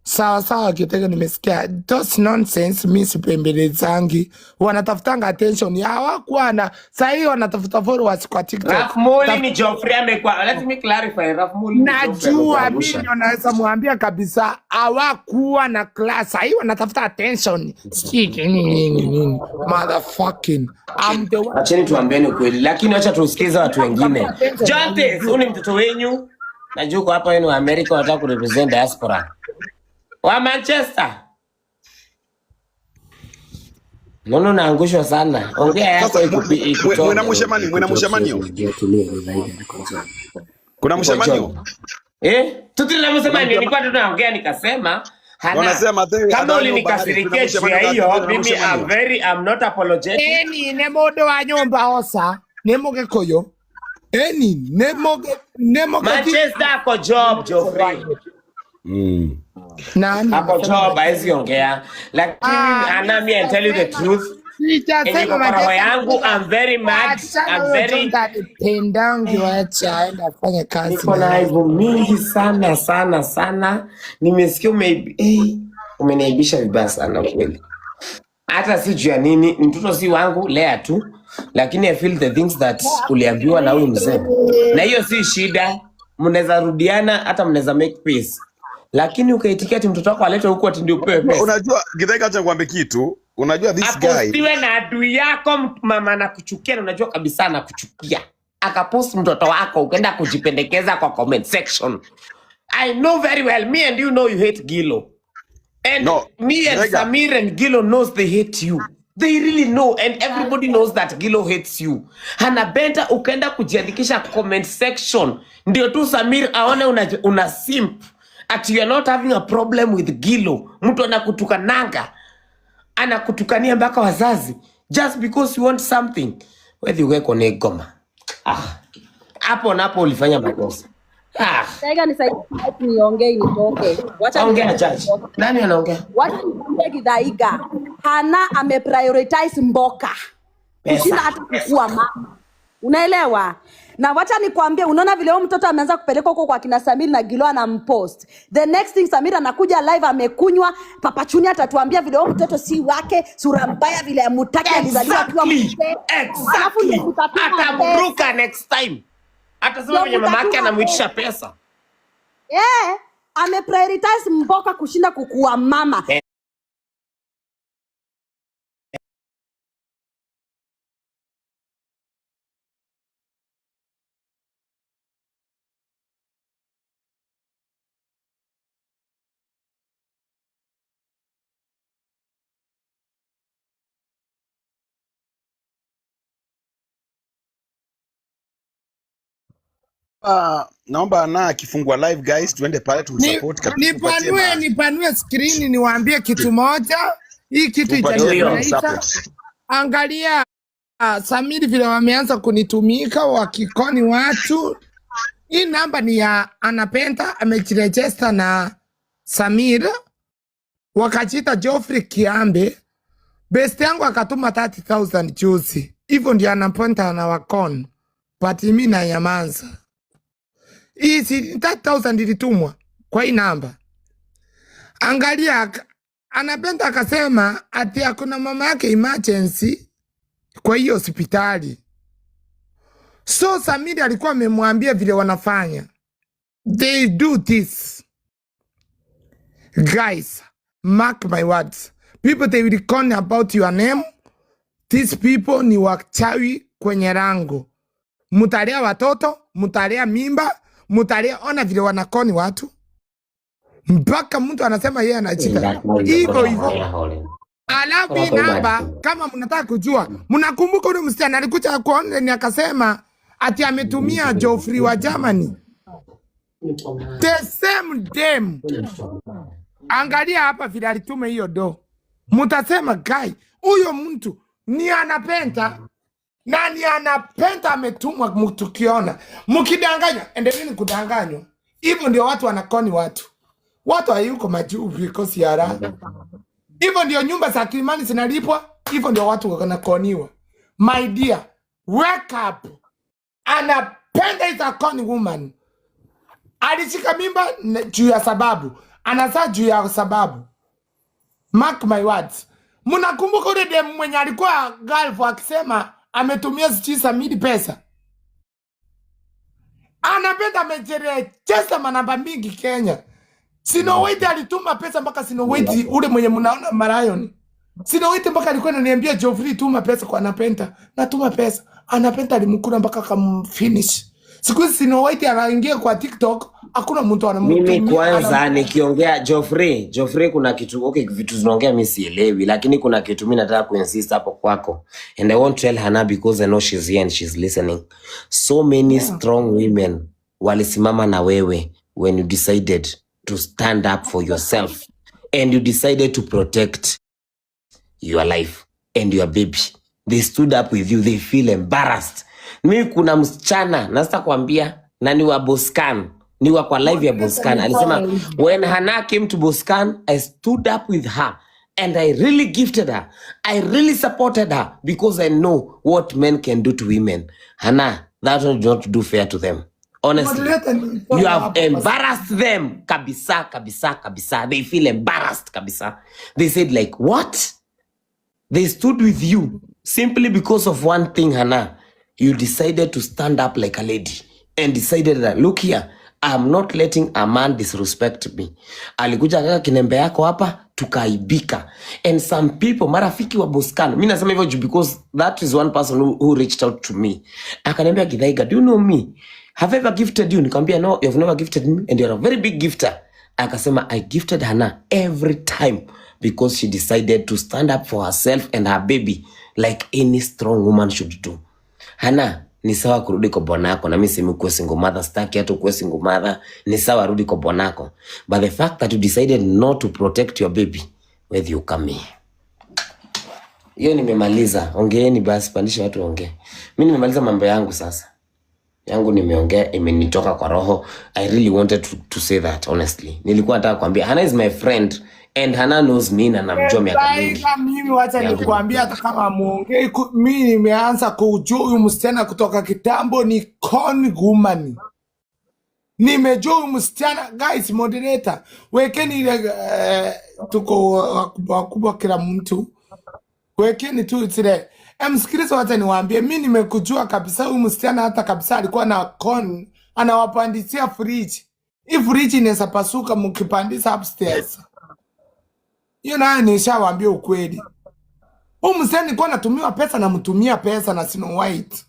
Speaker 8: Sawa sawa, Kitego, nimesikia. Those nonsense, mi sipembelezangi. Wanatafutanga attention. Hawakuwa na sahii wanatafuta followers kwa TikTok.
Speaker 4: Rafmuli
Speaker 8: Taf
Speaker 4: ni Geoffrey amekwa. Let me clarify. Rafmuli ni Geoffrey
Speaker 8: Najua mimi
Speaker 4: amekuangusha.
Speaker 8: ndio naweza mwambia kabisa hawakuwa na class. Sahii wanatafuta attention. Sijui nini nini nini. Motherfucking. I'm the one.
Speaker 4: Acheni tuambieni ukweli, lakini wacha tusikize watu wengine.
Speaker 8: Wanatafuta attention.
Speaker 4: Jonte, huyu ni mtoto wenyu. Najua uko hapa wenu wa Amerika wanataka kurepresent diaspora. Wa Manchester. Nono naangushwa sana. Ongea yako
Speaker 7: Sasa mwena mushemanio, mwena mushemanio. Kuna
Speaker 4: Uko
Speaker 7: mushemanio.
Speaker 4: John. Eh? Tutili na
Speaker 7: Kuna
Speaker 4: msemanio nilikuwa
Speaker 7: mshema
Speaker 4: tu naongea nikasema Hana
Speaker 7: wanasema the
Speaker 4: kama
Speaker 7: adhanyo bahari kuna
Speaker 4: ulinikasirikia juu
Speaker 7: mushemanio
Speaker 4: ya
Speaker 7: that
Speaker 4: hiyo
Speaker 7: kuna
Speaker 4: mimi I'm
Speaker 7: mushemanio.
Speaker 4: very I'm not apologetic.
Speaker 8: Eni ne mundu wa nyumba oca ni mugikuyu eni ni mugethi
Speaker 4: Manchester ako job Geoffrey.
Speaker 8: Nani
Speaker 4: Ako
Speaker 8: amesema
Speaker 4: job
Speaker 8: Manchester?
Speaker 4: hawezi ongea. Lakini
Speaker 8: Ah, mi
Speaker 4: Hana me I tell you the
Speaker 8: sijasema
Speaker 4: truth. Yenye
Speaker 8: sijasema
Speaker 4: iko kwa roho
Speaker 8: Manchester.
Speaker 4: yangu I'm very mad.
Speaker 8: Wachana
Speaker 4: I'm
Speaker 8: huyo
Speaker 4: very
Speaker 8: Jonta anipendangi, wacha aende afanye kazi
Speaker 4: niko
Speaker 8: na
Speaker 4: na
Speaker 8: yeye.
Speaker 4: aibu mingi sana sana sana. Nimesikia umeniaibisha vibaya sana kweli. Hata si juu ya nini, mtoto si wangu, lea tu, lakini I feel the things that uliambiwa na huyu mzee, na hiyo si shida, mnaweza rudiana, hata mnaweza make peace, lakini ukaitikia ati mtoto wako aletwe huku ati ndio upewe pesa,
Speaker 7: Unajua Githaiga, acha nikwambie kitu. Unajua this guy
Speaker 4: apostiwe na adui yako, mama anakuchukia na unajua kabisa anakuchukia, akapost mtoto wako ukaenda kujipendekeza kwa comment section. I know very well, me and you know you hate Gilo. And
Speaker 7: no,
Speaker 4: me and
Speaker 7: Githaiga,
Speaker 4: Samir and Gilo knows they hate you. They really know and everybody knows that Gilo hates you. Hana Benta ukaenda kujiandikisha comment section ndio tu Samir aone una simp at you are not having a problem with Gilo. Mtu anakutukananga, anakutukania mpaka wazazi just because you want something. Wewe uweko ni goma. Ah, hapo napo ulifanya makosa. Ah,
Speaker 9: Taiga nisaidie mic niongee nitoke. Wacha
Speaker 4: ongea
Speaker 9: niongee
Speaker 4: judge.
Speaker 9: nitoke.
Speaker 4: Nani anaongea?
Speaker 9: Wacha niongee Githaiga. Hana ameprioritize mboka kushinda
Speaker 4: Pesa.
Speaker 9: hata kukua mama. Unaelewa? Na wacha nikwambie, unaona vile huyo mtoto ameanza kupelekwa huko kwa kina Samir na Gilo anampost. The next thing Samir anakuja live amekunywa, Papa Chuni atatuambia vile huyo mtoto si wake, sura mbaya vile amutaki alizaliwa akiwa
Speaker 4: Exactly.
Speaker 9: mzee. Alafu ndio
Speaker 4: Exactly.
Speaker 9: mtatuma pesa.
Speaker 4: Atamruka next time. Atasema
Speaker 9: Ndio
Speaker 4: venye mama yake
Speaker 9: mtatuma
Speaker 4: anamuitisha
Speaker 9: pesa.
Speaker 4: pesa.
Speaker 9: Eh, ameprioritize mboka kushinda kukua mama.
Speaker 7: Naomba na akifungua live guys, tuende pale
Speaker 8: Ni,
Speaker 7: tumsupport kabisa, tumpatie
Speaker 8: nipanue
Speaker 7: ma
Speaker 8: nipanue skrini niwaambie kitu moja. Hii kitu
Speaker 7: tumpatie
Speaker 4: Ndio hiyo.
Speaker 7: ma
Speaker 8: itanifurahisha.
Speaker 7: support.
Speaker 8: Angalia Samiri vile wameanza kunitumika wakikoni watu. Hii namba ni ya Anapenta, amejirejesta na Samir, wakajita Geoffrey Kiambe. Best yangu akatuma 30,000 juzi, hivyo ndio Anapenta anawakon, but mi na nyamanza. Hii si 30,000 ilitumwa kwa hii namba. Angalia, Anapenda akasema ati akuna mama yake emergency kwa hiyo hospitali. So Samiri alikuwa amemwambia vile wanafanya, they do this guys, mark my words, people they will con about your name. These people ni wachawi kwenye rango. Mutalea watoto, mutalea mimba, mutalea, ona vile wanakoni watu mpaka mtu anasema yeye anachita hivyo hivyo. Alafu hii namba, kama mnataka kujua, mnakumbuka ule msichana alikuja kwa online akasema ati ametumia Geoffrey wa Germany, the same dem. Angalia hapa vile alituma hiyo do, mtasema guy, huyo mtu ni anapenda na ni anapenda, ametumwa. Mtukiona mkidanganywa, endeleeni kudanganywa. Hivyo ndio watu wanakoni watu, watu hayuko majuu because ya raha. Hivyo ndio nyumba za Kilimani zinalipwa, hivyo ndio watu wanakoniwa. My dear, wake up. Anapenda is a con woman. Alishika mimba juu ya sababu, Anazaa juu ya sababu. Mark my words. Mnakumbuka ule dem mwenye alikuwa Gulf akisema ametumia sijui Samiri pesa? Anapenda amecherecheza manamba mingi Kenya. Sinowiti alituma pesa mpaka Sinowiti ule mwenye mnaona Marayoni. Sinowiti mpaka alikuwa ananiambia, "Geoffrey, tuma pesa kwa Anapenda." Natuma pesa. Anapenda alimkula mpaka akamfinish. Siku hizi Sinowiti anaingia kwa TikTok, hakuna mtu
Speaker 2: Mimi
Speaker 8: anamtumia
Speaker 2: kwanza nikiongea Geoffrey, kuna kitu, okay, vitu zinaongea mi sielewi, lakini kuna kitu mi nataka kuinsist hapo kwako, and I won't tell Hannah because I know she's here and she's listening. So many strong women walisimama na wewe when you decided to stand up for yourself and you decided to protect your life and your baby. They stood up with you, they feel embarrassed. Mi kuna msichana nasta kuambia na ni wa Boscan, ni wa kwa live ya Boscan, alisema when Hannah came to Boscan, I stood up with her and I really gifted her. I really supported her because I know what men can do to women. Hannah, that one did not do fair to them. Honestly,
Speaker 8: Moderator
Speaker 2: you
Speaker 8: nilitoa
Speaker 2: have
Speaker 8: hapo kwa
Speaker 2: embarrassed them kabisa kabisa kabisa. They feel embarrassed kabisa. They said like, what? They stood with you simply because of one thing, Hannah. You decided to stand up like a lady and decided that, look here, I'm not letting a man disrespect me. Alikuja kaka kinembe yako hapa tukaibika. And some people, marafiki wa Boscan, mi nasema hivyo juu because that is one person who reached out to me. Akaniambia, "Githaiga, do you know me? Have I ever gifted you?" Nikamwambia, "No, you've never gifted me and you're a very big gifter." Akasema, "I gifted Hannah every time because she decided to stand up for herself and her baby like any strong woman should do." Hannah, ni sawa kurudi kwa bwanako, na mimi sisemi ukuwe single mother, sitaki hata ukuwe single mother. Ni sawa rudi kwa bwanako, but the fact that you decided not to protect your baby with you come here. Hiyo nimemaliza. Ongeeni basi, pandisha watu waongee. Mi nimemaliza mambo yangu sasa. Yangu nimeongea, imenitoka kwa roho. I really wanted to say that honestly. Nilikuwa nataka kuambia Hannah is my friend and Hannah knows me na namjua miaka mingi.
Speaker 8: Sasa mimi wacha
Speaker 2: Yangu
Speaker 8: nikuambia, hata kama muongei, mimi nimeanza kujua huyu msichana kutoka kitambo, ni con woman. Nimejua huyu msichana. Guys, moderator, wekeni ile tuko wakubwa wakubwa, kila mtu wekeni tu zile. Msikilize, wacha niwaambie, mi nimekujua kabisa huyu msichana, hata kabisa alikuwa na con, anawapandisia fridge. Hii fridge inaweza pasuka mkipandisha upstairs. Hiyo nayo nishawaambia ukweli. Huyu msichana nilikuwa natumiwa pesa, namtumia pesa na Snow White.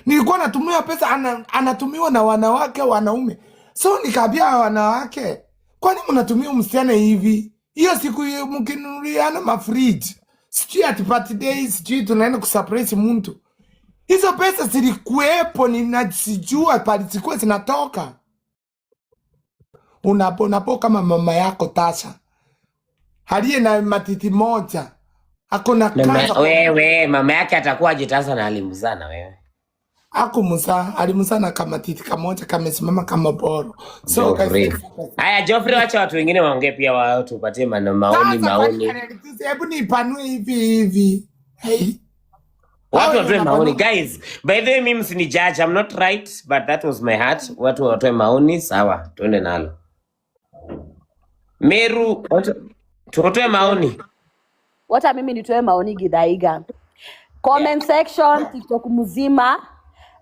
Speaker 8: Nilikuwa natumiwa pesa, anatumiwa na wanawake wanaume. So nikaambia wanawake, kwani mnatumia huyu msichana hivi? Hiyo siku hiyo mkinunuliana mafridge, sijui ati party day, sijui tunaenda kusurprise mtu. Hizo pesa zilikuwepo, ninazijua pale zilikuwa zinatoka. Unapo kama mama yako Tasha aliye na matiti moja ako na
Speaker 2: Mama,
Speaker 8: kansa kwa
Speaker 2: wewe mama yake atakuwa jitasa na alimzaa na wewe.
Speaker 8: Akumzaa, alimzaa na kamatiti kamoja kamesimama kama boro. So guys,
Speaker 2: Geoffrey. Haya Geoffrey, wacha watu wengine waongee pia, wao tupatie maoni
Speaker 8: sasa kwani
Speaker 2: maoni.
Speaker 8: hebu nipanue hivi hivi. Hey.
Speaker 2: Watu
Speaker 8: Hao
Speaker 2: watoe maoni
Speaker 8: wanapanua.
Speaker 2: guys. By the way, mimi msini judge, I'm not right but that was my heart. Watu watoe maoni, sawa, tuende nalo. Meru, watu tutoe maoni.
Speaker 9: Wacha mimi nitoe maoni, Githaiga. Comment section TikTok mzima,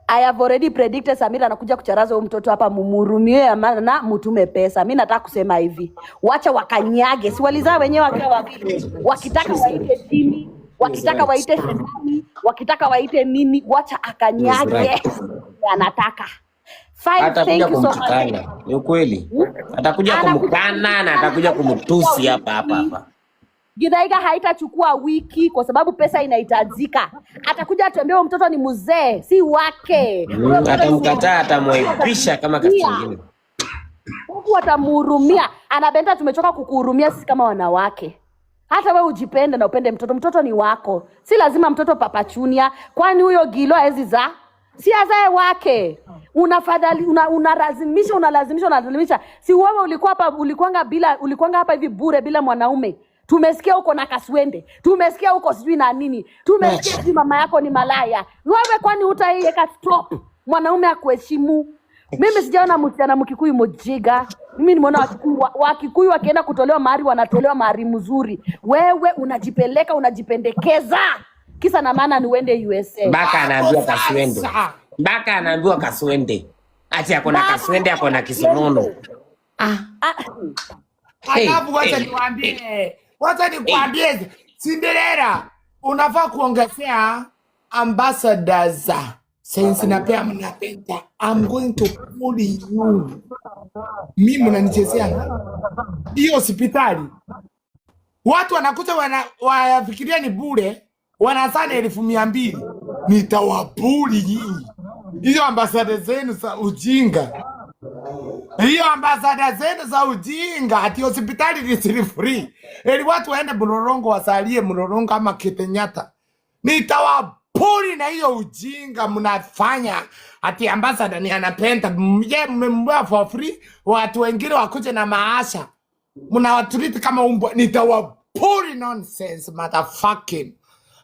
Speaker 9: I have already predicted Samira anakuja kucharaza huyu mtoto hapa, mumhurumie ama na mutume pesa. Mi nataka kusema hivi, wacha wakanyage, si walizaa wenyewe wakiwa wawili, wakitaka waite jini, wakitaka waite shetani, wakitaka waite nini, wacha
Speaker 2: He is
Speaker 9: akanyage
Speaker 2: right.
Speaker 9: anataka. Five,
Speaker 2: Atakuja
Speaker 9: thank you so much.
Speaker 2: kumtukana, ni ukweli. Atakuja
Speaker 9: Anakuja
Speaker 2: kumkana na
Speaker 9: kumtukana,
Speaker 2: atakuja
Speaker 9: haitachukua
Speaker 2: kumtusi hapa hapa
Speaker 9: wiki.
Speaker 2: hapa.
Speaker 9: Githaiga, haitachukua wiki kwa sababu pesa inahitajika. Atakuja atuambie huyo mtoto ni mzee, si wake. Huyo mtoto ni
Speaker 2: Atamkataa, atamwaibisha kama kazi
Speaker 9: atamhurumia.
Speaker 2: nyingine.
Speaker 9: Mungu atamhurumia. Anabenta, tumechoka kukuhurumia sisi kama wanawake. Hata we ujipende na upende mtoto, mtoto ni wako, si lazima mtoto papachunia. Kwani huyo Gilo hawezi zaa? Si azae wake? Unafadhali unalazimisha unalazimisha unalazimisha. Si wewe ulikuwa hapa, ulikuanga bila, ulikuanga hapa hivi bure bila mwanaume. Tumesikia uko na kaswende, tumesikia uko sijui na nini, tumesikia sijui mama yako ni malaya. Wewe kwani utaiweka stop? Mwanaume akuheshimu. Mimi sijaona msichana Mkikuyu mjiga. Mimi nimeona Wakikuyu Wakikuyu wakienda kutolewa mahari wanatolewa mahari mzuri. Wewe unajipeleka unajipendekeza, kisa na maana ni uende USA.
Speaker 4: Mpaka
Speaker 8: Hapo
Speaker 4: anaambiwa kaswende,
Speaker 8: sasa
Speaker 4: mpaka anaambiwa kaswende, ati ako na
Speaker 9: Mpaka
Speaker 4: kaswende, ako na kisonono.
Speaker 9: kaswende.
Speaker 4: Ah,
Speaker 9: Ah,
Speaker 4: hey,
Speaker 8: alafu wacha
Speaker 4: hey, hey,
Speaker 8: niwaambie, wacha
Speaker 4: hey.
Speaker 8: nikwambie, Cinderella unafaa kuongezea ambassadors since napea mnapenda. I'm going to pull you. Mimi mnanichezea hiyo hospitali, watu wanakuja wanafikiria ni bure, wanasana 200,000. Nitawapuli nyinyi hizo ambasada zenu za ujinga, hiyo ambasada zenu za ujinga, ati hospitali ni siri free, eli watu waende Mlolongo wasalie Mlolongo ama Kenyatta. Nitawapuli na hiyo ujinga mnafanya, ati ambasada ni anapenda ye, mmembea for free, watu wengine wakuje na maasha mnawatreat kama umbwa. Nitawapuli nonsense motherfucking.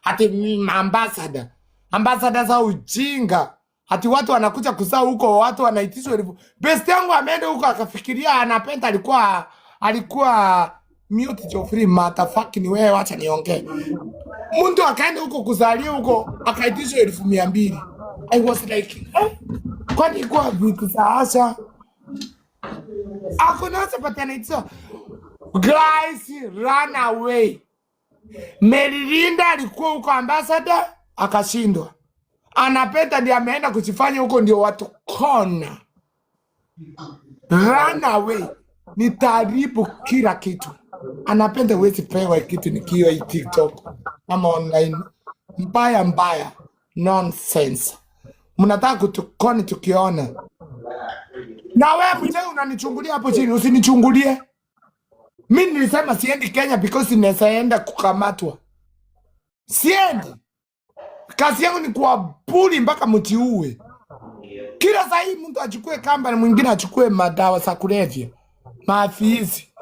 Speaker 8: Ati ambassador, ambassador za ujinga, ati watu wanakuja kuzaa huko, watu wanaitishwa elfu. Best yangu ameenda huko akafikiria anapenda, alikuwa mute Geoffrey motherfucking. Wewe wacha niongee. Mtu akaenda huko kuzalia huko akaitishwa 200,000. I was like, eh, kwani kwa vitu za Asha hakuna patanaitishwa. Guys, run away. Merilinda alikuwa huko ambassador akashindwa. Anapenda ndiye ameenda kujifanya huko ndio watu kona. Run away. Nitaharibu kila kitu. Anapenda huwezi pewa kitu nikiwa hii TikTok ama online. Mbaya mbaya. Nonsense. Mnataka kutukoni tukiona. Na wewe mzee unanichungulia hapo chini, usinichungulie. Mi nilisema siendi Kenya because inaweza enda kukamatwa. Siendi. Kazi yangu ni kuwabuli mpaka mtiue. Kila saa hii mtu achukue kamba na mwingine achukue madawa za kulevya, maafisi.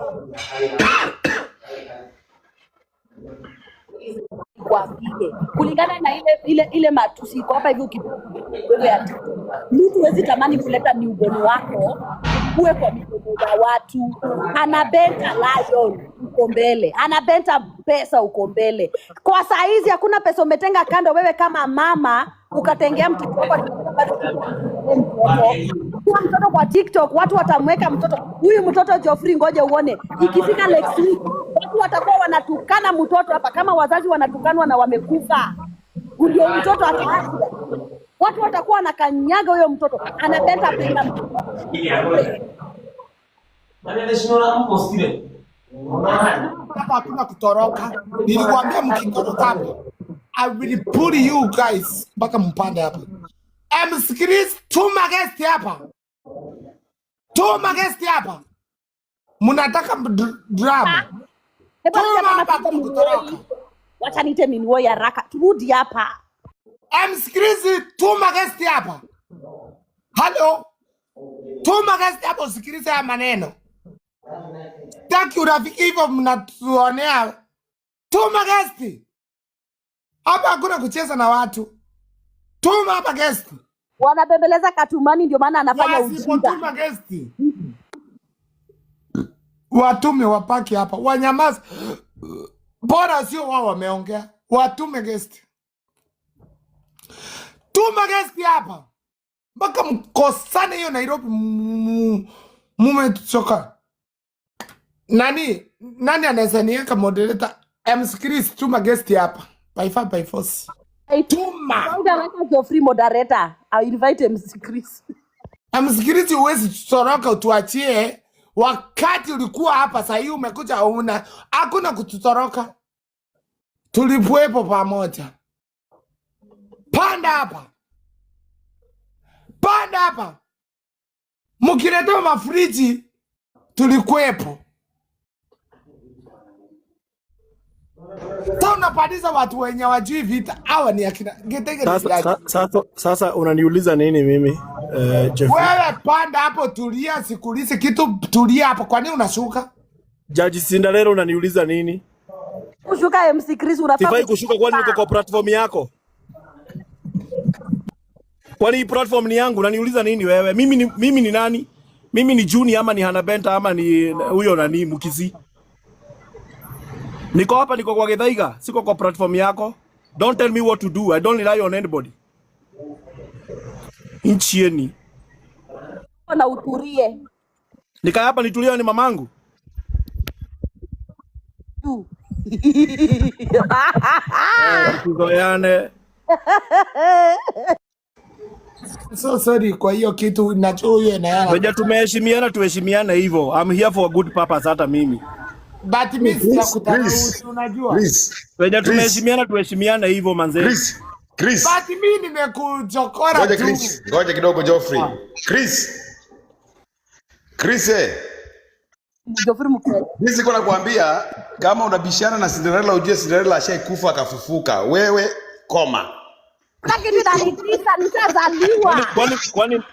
Speaker 9: Kwambie kulingana na ile matusi iko hapa hivi, wewe ya TikTok, mtu huwezi tamani kuleta newborn wako uwe kwa mikono ya watu. Anabenta lion uko mbele, anabenta pesa uko mbele. Kwa saa hizi hakuna pesa umetenga kando, wewe kama mama ukatengea mtoto wako bado mtoto kuwa mtoto kwa TikTok, watu watamweka mtoto huyu mtoto Geoffrey, ngoja uone ikifika next week watu watakuwa wanatukana mtoto hapa, kama wazazi wanatukanwa na wamekufa, ndio mtoto ataachwa. Watu watakuwa wanakanyaga huyo mtoto, anabenta penda mtoto.
Speaker 8: Hapa hakuna kutoroka. Nilikwambia mkitoroka hapa, I will pull you guys mpaka mpande hapa. Msikilize, tuma guest hapa, tuma guest hapa. Mnataka drama?
Speaker 9: Hebu acha
Speaker 8: Tuma
Speaker 9: mama
Speaker 8: hapa,
Speaker 9: tuite
Speaker 8: hakuna kutoroka.
Speaker 9: Minuoi, wacha niite Minuoi haraka, turudi hapa.
Speaker 8: Msikilize, tuma guest hapa. Halo, tuma guest hapa usikilize haya maneno. Taki urafiki hivyo mnatuonea. Tuma guest hapa, hakuna kucheza na watu. Tuma hapa guest.
Speaker 9: Wanabembeleza Katumani, ndio maana anafanya ujinga.
Speaker 8: Wasipotuma guest, watume wapaki hapa, wanyamaza. Bora sio wao wameongea, watume guest. Tuma guest hapa mpaka mkosane hiyo Nairobi, mumechoka. Nani anaweza niweka moderator? Msikilize, tuma guest hapa by fire by force. Tuma
Speaker 9: Utaweka Geoffrey moderator, I invite MC Chris.
Speaker 8: Msikilize, huwezi toroka utuachie wakati ulikuwa hapa. Sasa hii umekuja, una hakuna kututoroka, tulikuwepo pamoja. Panda hapa, panda hapa, mkiletewa mafriji tulikuwepo. Sasa unapandisha watu wenye wajui vita. Hawa ni akina Getenge ni
Speaker 1: Sasa,
Speaker 8: viraji.
Speaker 1: sasa unaniuliza nini mimi Jeffrey?
Speaker 8: Wewe panda hapo, tulia, sikulizi kitu, tulia hapo. Kwa nini unashuka?
Speaker 1: Jaji Cinderella unaniuliza nini?
Speaker 9: Kushuka MC Chris, unafaa
Speaker 1: Sifai kushuka kwani niko
Speaker 9: kushuka.
Speaker 1: kwa platform yako? Kwani hii platform ni yangu? Unaniuliza nini wewe? Mimi ni nani? Mimi ni Juni ama ni Hannah Benta ama ni huyo nani Mukisi? Niko hapa, niko kwa Githaiga, siko kwa platform yako. Don't tell me what to do. I don't rely on anybody. Nchieni.
Speaker 9: Na uturie.
Speaker 1: Nikae hapa nitulie ni mamangu.
Speaker 9: Tu.
Speaker 1: Tuzoeane.
Speaker 8: So sorry kwa hiyo kitu najua huyo na yeye.
Speaker 1: Wenye tumeheshimiana tuheshimiane hivyo. I'm here for a good purpose hata mimi.
Speaker 8: But mimi
Speaker 7: Chris,
Speaker 8: sijakutana
Speaker 7: Chris,
Speaker 8: unajua.
Speaker 7: Chris,
Speaker 1: Wenye
Speaker 7: Chris,
Speaker 1: tumeheshimiana tuheshimiane hivyo manze.
Speaker 7: Chris, Chris.
Speaker 8: But mimi nimekuchokora
Speaker 7: Ngoja
Speaker 8: tu.
Speaker 7: Chris, ngoja kidogo Geoffrey. Chris. Chris eh.
Speaker 9: Geoffrey mkweli.
Speaker 7: Mimi siko nakwambia kama unabishana na Cinderella ujue Cinderella ashaikufa akafufuka. Wewe koma.
Speaker 9: Kuna kitu inanitisha, nishazaliwa.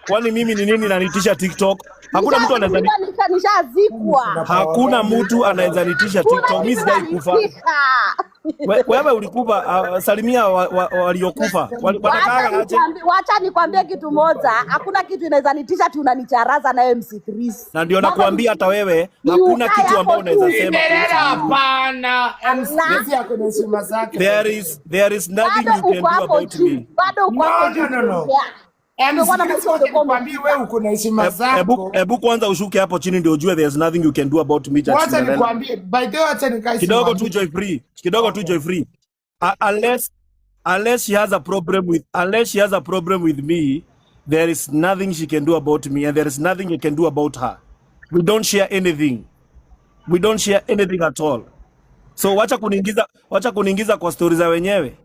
Speaker 1: Kwani mimi ni nini nanitisha TikTok? Hakuna mtu anaweza
Speaker 9: Nishazikwa.
Speaker 1: Hakuna mtu anaweza nitisha
Speaker 9: Kuna
Speaker 1: TikTok. Mimi
Speaker 9: kitu
Speaker 1: sijai kufa.
Speaker 9: inanitisha.
Speaker 1: Wewe ulikufa, salimia waliokufa. Wanakaaga aje?
Speaker 9: Wacha nikwambie kitu moja. Hakuna kitu inaweza nitisha ati unanicharaza na MC Chris.
Speaker 1: Na ndio nakwambia hata wewe hakuna kitu ambayo unaweza sema.
Speaker 8: Cinderella hapana. MC Chris ako na heshima zake.
Speaker 1: There is nothing
Speaker 9: Bado
Speaker 1: you can
Speaker 9: uko
Speaker 1: do
Speaker 9: hapo
Speaker 1: about
Speaker 9: juu.
Speaker 1: me.
Speaker 9: Bado uko hapo
Speaker 8: No,
Speaker 9: juu.
Speaker 8: no, no, no.
Speaker 9: Yeah.
Speaker 8: MC
Speaker 9: Ndio maana
Speaker 8: Chris,
Speaker 9: mtu
Speaker 8: wacha
Speaker 9: ungekuwa
Speaker 8: nikwambie wewe uko na heshima zako.
Speaker 1: Ebu kwanza ushuke hapo chini ndio ujue there's nothing you can do about me, Jack
Speaker 8: Wacha
Speaker 1: Cinderella.
Speaker 8: nikwambie, by the way, wacha nikae
Speaker 1: Kidogo tu
Speaker 8: simamie.
Speaker 1: Joy Free. Kidogo tu Joy Free. Unless she has a problem with, unless she has a problem with me, there is nothing she can do about me and there is nothing you can do about her. We don't share anything. We don't share anything at all. So wacha kuniingiza kwa stories za wenyewe.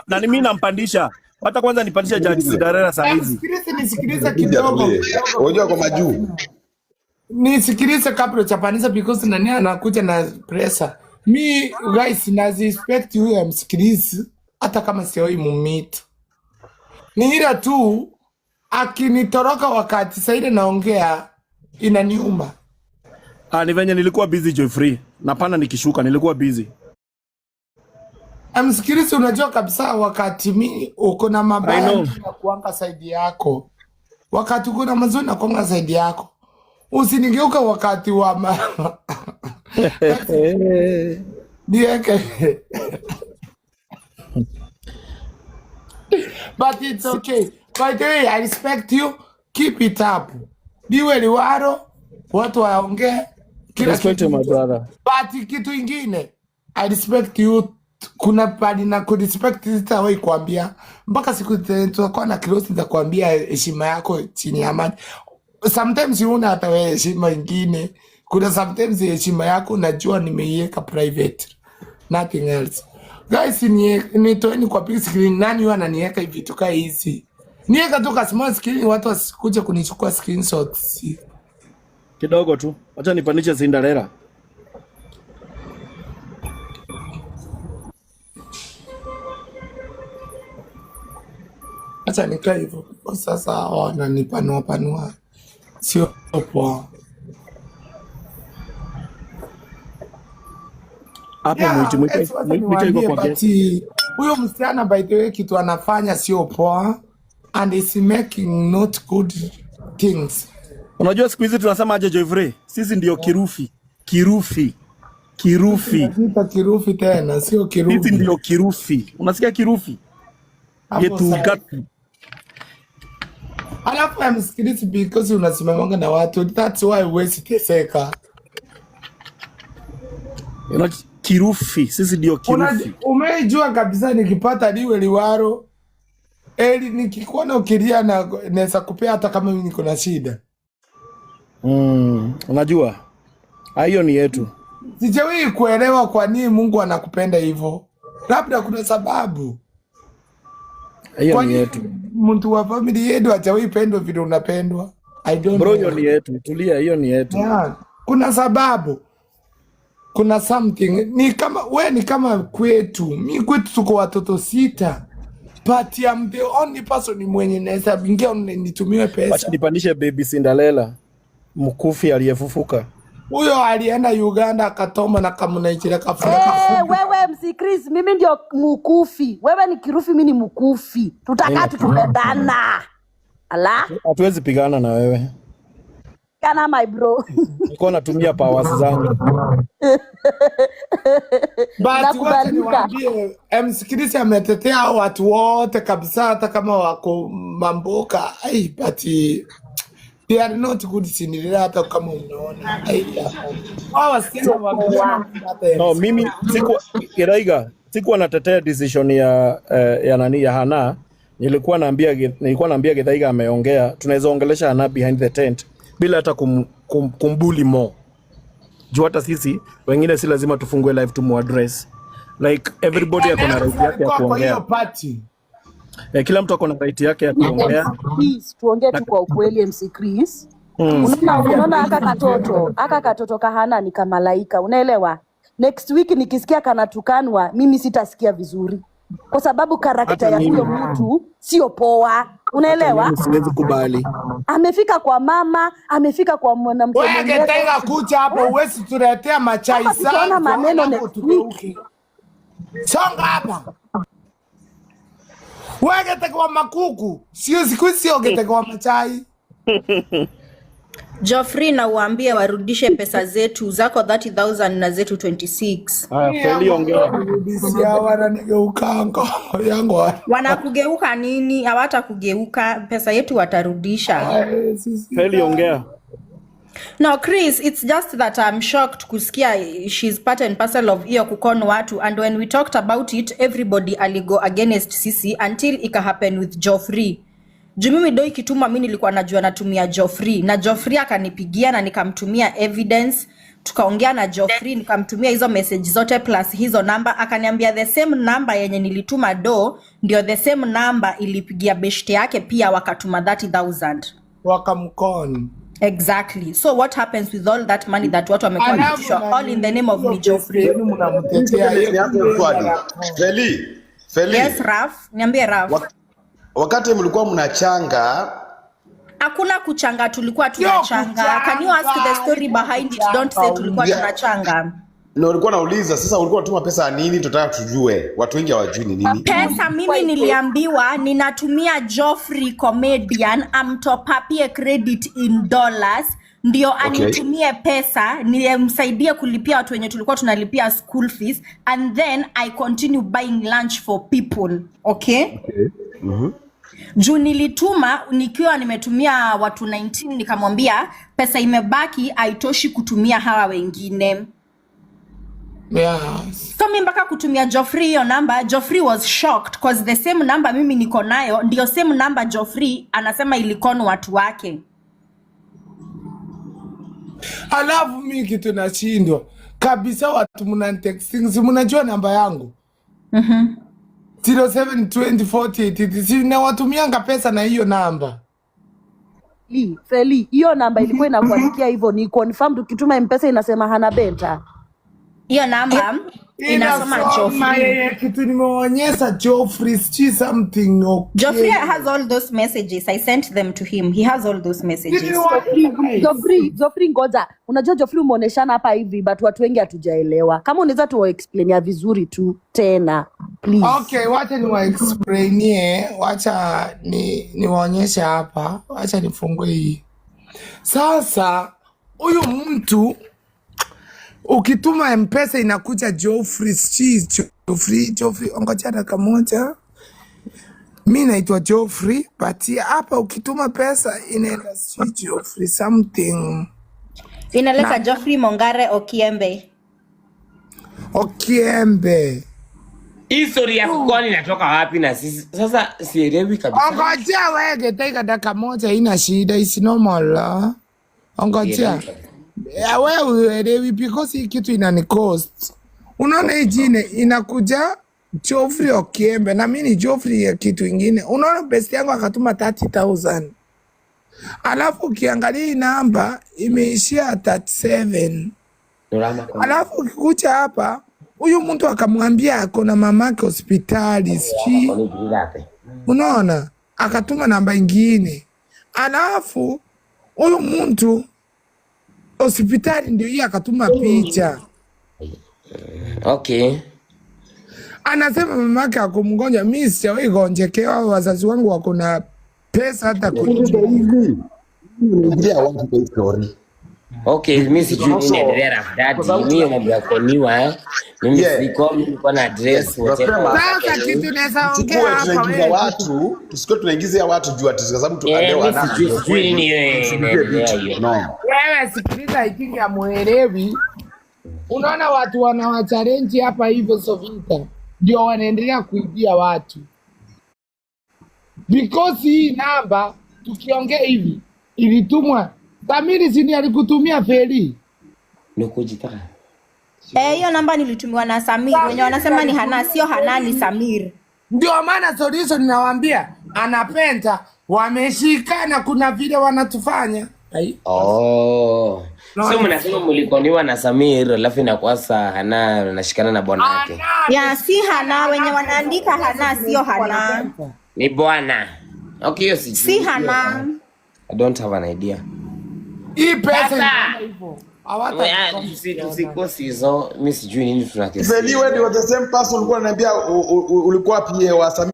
Speaker 1: Na mimi nampandisha. Hata kwanza nipandishe Judge Cinderella saa hizi.
Speaker 8: MC Chris, nisikilize kidogo.
Speaker 7: Atulie. Unajua kwa majuu.
Speaker 8: Nisikilize kabla hujapanisa because nani anakuja na pressure. Mi guys nazi respect huyo MC Chris hata kama sioi mumit. Ni ila tu akinitoroka wakati sasa ile naongea inaniuma.
Speaker 1: Ni venye nilikuwa busy Joy Free. Napanda nikishuka nilikuwa busy.
Speaker 8: MC Chris, unajua kabisa wakati mi uko na mabaya
Speaker 1: I know.
Speaker 8: na kuanga side yako. Wakati uko na mazuri na kuanga side yako. Usinigeuka wakati wa niweke. But it's okay. By the way, I respect you. Keep it up. Liwe liwaro, watu waongee kila
Speaker 1: Respect
Speaker 8: kitu.
Speaker 1: you, my brother.
Speaker 8: But kitu ingine, I respect you. Kuna pali na kurespect sitawahi kuambia mpaka siku tutakuwa na close, nitakwambia heshima yako chini ya maji. Sometimes huna hata wewe heshima ingine. Kuna sometimes heshima yako unajua nimeiweka private, nothing else. Guys, nitoeni kwa big screen. Nani huyo ananiweka hivi vitu kaa hizi? Niweka tu ka small screen, watu wasikuje kunichukua screenshots.
Speaker 1: Kidogo tu. Wacha nipandishe Cinderella.
Speaker 8: Acha nikae hivyo kwa sasa, wananipanua panua, sio poa.
Speaker 1: Hapo
Speaker 8: Yeah,
Speaker 1: mwite
Speaker 8: guys, wacha
Speaker 1: mwite iko
Speaker 8: niwaambie,
Speaker 1: kwa
Speaker 8: but
Speaker 1: guest.
Speaker 8: huyo msichana by the way kitu anafanya sio poa and is making not good things.
Speaker 1: Unajua siku hizi tunasema aje Joy Free? Sisi ndio kirufi. Kirufi. Kirufi.
Speaker 8: Tunajiita kirufi tena, sio
Speaker 1: Sisi
Speaker 8: kirufi.
Speaker 1: ndio kirufi. Unasikia kirufi?
Speaker 8: Hapo
Speaker 1: Yetu
Speaker 8: sawa.
Speaker 1: gatu.
Speaker 8: Alafu amsikilizi because unasimamanga na watu, that's why huwezi teseka.
Speaker 1: Kirufi. Sisi ndio kirufi.
Speaker 8: Umejua kabisa nikipata liwe liwaro eli nikikuona ukilia na naweza kupea hata kama mimi niko na shida.
Speaker 1: Unajua? Hiyo ni yetu.
Speaker 8: Sijawahi kuelewa kwa nini Mungu anakupenda hivyo. Labda kuna sababu.
Speaker 1: Hiyo
Speaker 8: Kwa
Speaker 1: ni
Speaker 8: nini
Speaker 1: yetu.
Speaker 8: mtu wa family yetu hajawahi pendwa vile unapendwa? I don't
Speaker 1: Bro, hiyo
Speaker 8: know.
Speaker 1: ni yetu. Tulia, hiyo ni yetu.
Speaker 8: Yeah. Kuna sababu. Kuna something. Ni kama we ni kama kwetu. Mi kwetu tuko watoto 6. But I'm the only person mwenye naweza ingia nitumiwe pesa.
Speaker 1: Wacha nipandishe baby Cinderella. Mkufi aliyefufuka.
Speaker 8: Huyo alienda Uganda akatoma na kamunaichira kafuna
Speaker 9: Eh,
Speaker 8: kafupi.
Speaker 9: wewe MC Chris, mimi ndio mukufi. Wewe ni kirufi, mimi ni mukufi. Tutakaa tukipendana. Ala,
Speaker 1: Hatuwezi pigana na wewe.
Speaker 9: Kana my bro.
Speaker 1: Nilikuwa natumia powers zangu.
Speaker 8: But wacha
Speaker 9: Nakubalika.
Speaker 8: niwaambie, MC Chris ametetea hao watu wote kabisa, hata kama wako mamboka. Ai, but they are not good Cinderella, hata kama unaona. Ai, hao wasichana wamesema hata
Speaker 1: No,
Speaker 8: MC.
Speaker 1: mimi sikuwa Kiraiga, sikuwa natetea decision ya ya nani ya Hana. Nilikuwa naambia Githaiga ameongea, tunaweza ongelesha Hana behind the tent bila hata kumbully more. Juu hata sisi wengine si lazima tufungue live to address. Like everybody ako na right yake ya
Speaker 8: Alikuwa kwa
Speaker 1: kuongea.
Speaker 8: hiyo party.
Speaker 1: Eh, kila mtu ako na right yake ya kuongea.
Speaker 9: MC Chris, tuongee tu kwa ukweli MC Chris. Unaona aka katoto kahana ni kamalaika, unaelewa? Next week nikisikia kanatukanwa, mimi sitasikia vizuri kwa sababu character
Speaker 1: Hata
Speaker 9: ya
Speaker 1: mimi
Speaker 9: huyo mtu sio poa,
Speaker 1: hata
Speaker 9: unaelewa?
Speaker 1: mimi siwezi kubali.
Speaker 9: Amefika kwa mama, amefika kwa mwanamke
Speaker 8: Wewe
Speaker 9: mwenyewe.
Speaker 8: Githaiga, kucha hapo, huwezi tuletea machai
Speaker 9: Hapa tutaona
Speaker 8: zako
Speaker 9: maneno
Speaker 8: alafu
Speaker 9: next week.
Speaker 8: tugeuke. Songa hapa. Wewe Githaiga wa makuku, sio siku hizi sio Githaiga wa machai.
Speaker 10: Geoffrey, na uambie warudishe pesa zetu zako 30,000 na zetu 26.
Speaker 1: Haya, Feli ongea.
Speaker 8: Kurudishia wananigeukanga yangu.
Speaker 10: Wanakugeuka nini? Hawatakugeuka, pesa yetu watarudisha.
Speaker 8: Ai, sisi
Speaker 1: Feli ongea.
Speaker 10: No, Chris, it's just that I'm shocked kusikia she's part and parcel of hiyo kucon watu, and when we talked about it everybody aligo against sisi until ika happen with Geoffrey. Juu mimi do ikitumwa mi nilikuwa najua natumia Geoffrey, na Geoffrey akanipigia na nikamtumia evidence, tukaongea na Geoffrey, nikamtumia hizo message zote plus hizo namba, akaniambia the same number yenye nilituma do ndio the same number ilipigia beshte yake pia wakatuma 30,000.
Speaker 8: Wakamcon.
Speaker 10: Exactly. So what happens with all that money that watu wamekuwa
Speaker 8: Alafu
Speaker 10: wakitishwa all in the name of
Speaker 8: hiyo
Speaker 10: ni
Speaker 8: pesa
Speaker 10: Geoffrey?
Speaker 8: yenu mnamtetea
Speaker 7: Ni hapo
Speaker 8: yeye, kumbe
Speaker 7: swali.
Speaker 8: anacon.
Speaker 7: Feli, Feli.
Speaker 10: Yes, Raf, niambie Raf.
Speaker 7: Wakati mlikuwa mnachanga
Speaker 10: Hakuna kuchanga, tulikuwa
Speaker 8: Sio
Speaker 10: tunachanga. Can you ask the
Speaker 8: kuchanga,
Speaker 10: story behind it? Don't say tulikuwa tunachanga.
Speaker 7: Na ulikuwa nauliza sasa, ulikuwa unatuma pesa ya nini? Tunataka tujue, watu wengi hawajui ni nini.
Speaker 10: Pesa mimi niliambiwa ninatumia Geoffrey comedian amtopapie credit in dollars ndio anitumie pesa nimsaidie kulipia watu wenye tulikuwa tunalipia school fees, and then I continue buying lunch for people. Okay? Juu nilituma nikiwa nimetumia watu 19, nikamwambia pesa imebaki haitoshi kutumia hawa wengine. So mi mpaka kutumia Geoffrey hiyo namba, Geoffrey was shocked cause the same number mimi niko nayo ndio same number Geoffrey anasema ilicon watu wake.
Speaker 8: Alafu mi kitu nashindwa kabisa, watu mnanitexting, si mnajua namba yangu 072040 si nawatumianga pesa na hiyo namba.
Speaker 9: Feli, Feli, hiyo namba ilikuwa inakuandikia hivyo ni confirmed, ukituma mpesa inasema Hana Benta.
Speaker 10: Hiyo namba inasoma
Speaker 8: Inasoma
Speaker 10: Geoffrey.
Speaker 8: yeye kitu nimeonyesha Geoffrey, sijui something
Speaker 10: Geoffrey
Speaker 8: okay.
Speaker 10: has all those messages. I sent them to him. He has all those messages.
Speaker 9: Geoffrey, Geoffrey ngoja. Unajua Geoffrey umeoneshana hapa hivi but watu wengi hatujaelewa. Kama unaweza tu explainia vizuri tu tena please.
Speaker 8: Okay, wacha niwaexplainie, wacha ni niwaonyeshe hapa, wacha nifungue hii. Sasa huyu mtu ukituma mpesa inakuja Geoffrey, sijui Geoffrey, Geoffrey, ngoja dakika moja. Mi naitwa Geoffrey, but hapa ukituma pesa inaenda sijui Geoffrey something
Speaker 10: Inaleta
Speaker 8: na
Speaker 10: Geoffrey Mongare Okiembe.
Speaker 8: Okiembe.
Speaker 4: History ya kucon inatoka wapi na sisi? Sasa sielewi kabisa.
Speaker 8: Ongojea wege, taika dakika moja, ina shida, is normal. Ongojea.
Speaker 4: Sielewi kabisa.
Speaker 8: Ya, wewe uelewi because hii kitu inani cost. Unaona hii jina inakuja Geoffrey Okiembe na mimi ni Geoffrey ya kitu ingine. Unaona best yangu akatuma 30,000. Alafu ukiangalia hii namba imeishia 37.
Speaker 4: Nurama kwa.
Speaker 8: Alafu ukikuja hapa huyu mtu akamwambia ako na mamake hospitali sijui, unaona, akatuma namba ingine. Alafu huyu mtu Hospitali ndio hiyo akatuma picha.
Speaker 2: Okay.
Speaker 8: Anasema mamake ako mgonjwa. Mimi sijawahi gonjekewa, wazazi wangu wako na pesa hata
Speaker 7: Hivi unaingilia watu kwa hii story.
Speaker 2: Okay, mimi sijui nini inaendelea Raf
Speaker 7: Kwa
Speaker 2: Daddy.
Speaker 7: sababu
Speaker 2: Mimi mambo ya koniwa, mimi
Speaker 7: yeah,
Speaker 2: siko, mimi nilikuwa na address whatever
Speaker 7: tunasema
Speaker 2: was
Speaker 8: Sasa
Speaker 2: happening.
Speaker 8: kitu naweza ongea
Speaker 7: tusikuwe
Speaker 8: hapa
Speaker 7: tunaingiza
Speaker 8: wewe
Speaker 7: watu, tusikuwe tunaingizia watu juu ati kwa sababu
Speaker 2: Eh,
Speaker 7: leo
Speaker 2: mimi
Speaker 7: ana
Speaker 2: sijui
Speaker 7: ndio
Speaker 2: sijui nini
Speaker 7: kweli,
Speaker 2: hiyo
Speaker 7: tusiingie
Speaker 2: inaendelea
Speaker 7: vitu.
Speaker 2: hiyo.
Speaker 7: No.
Speaker 8: Wewe sikiliza, I think hamuelewi. Unaona watu wanawachalenji hapa hivyo Sovita, ndio wanaendelea kuibia watu because hii namba tukiongea hivi ilitumwa Samiri, sini alikutumia Feri.
Speaker 2: Nukujitaka.
Speaker 10: Eh, hiyo namba nilitumiwa na Samir. Wenye
Speaker 8: Samiri
Speaker 10: wanasema ni Hana,
Speaker 8: alitumia
Speaker 10: sio Hana, ni
Speaker 8: Feri.
Speaker 10: Samir.
Speaker 8: Ndio maana solution ninawaambia anapenda, wameshikana, kuna vile wanatufanya. Ai,
Speaker 2: Oh. So
Speaker 8: naona
Speaker 2: mnasema mlikoniwa na Samir alafu inakuwa saa Hana anashikana na bwana yake.
Speaker 8: ana
Speaker 10: Ya, si
Speaker 8: ameshikana
Speaker 10: Hana, wenye
Speaker 8: anapenda,
Speaker 10: wanaandika
Speaker 8: pesa
Speaker 10: Hana sio
Speaker 8: zinaingia
Speaker 10: Hana.
Speaker 8: wanapenda.
Speaker 2: Ni bwana. Okay, hiyo
Speaker 10: Si
Speaker 2: sijui. Hiyo
Speaker 10: Hana.
Speaker 2: I don't have an idea.
Speaker 8: Hii pesa
Speaker 2: Sasa
Speaker 8: inaenda hivyo, hawatatukoma tukiona.
Speaker 2: tusikosi hizo, mi sijui nini
Speaker 7: Feli,
Speaker 2: tunakisia.
Speaker 7: wewe ndio the same person ulikuwa unaniambia ulikuwa PA wa Samir.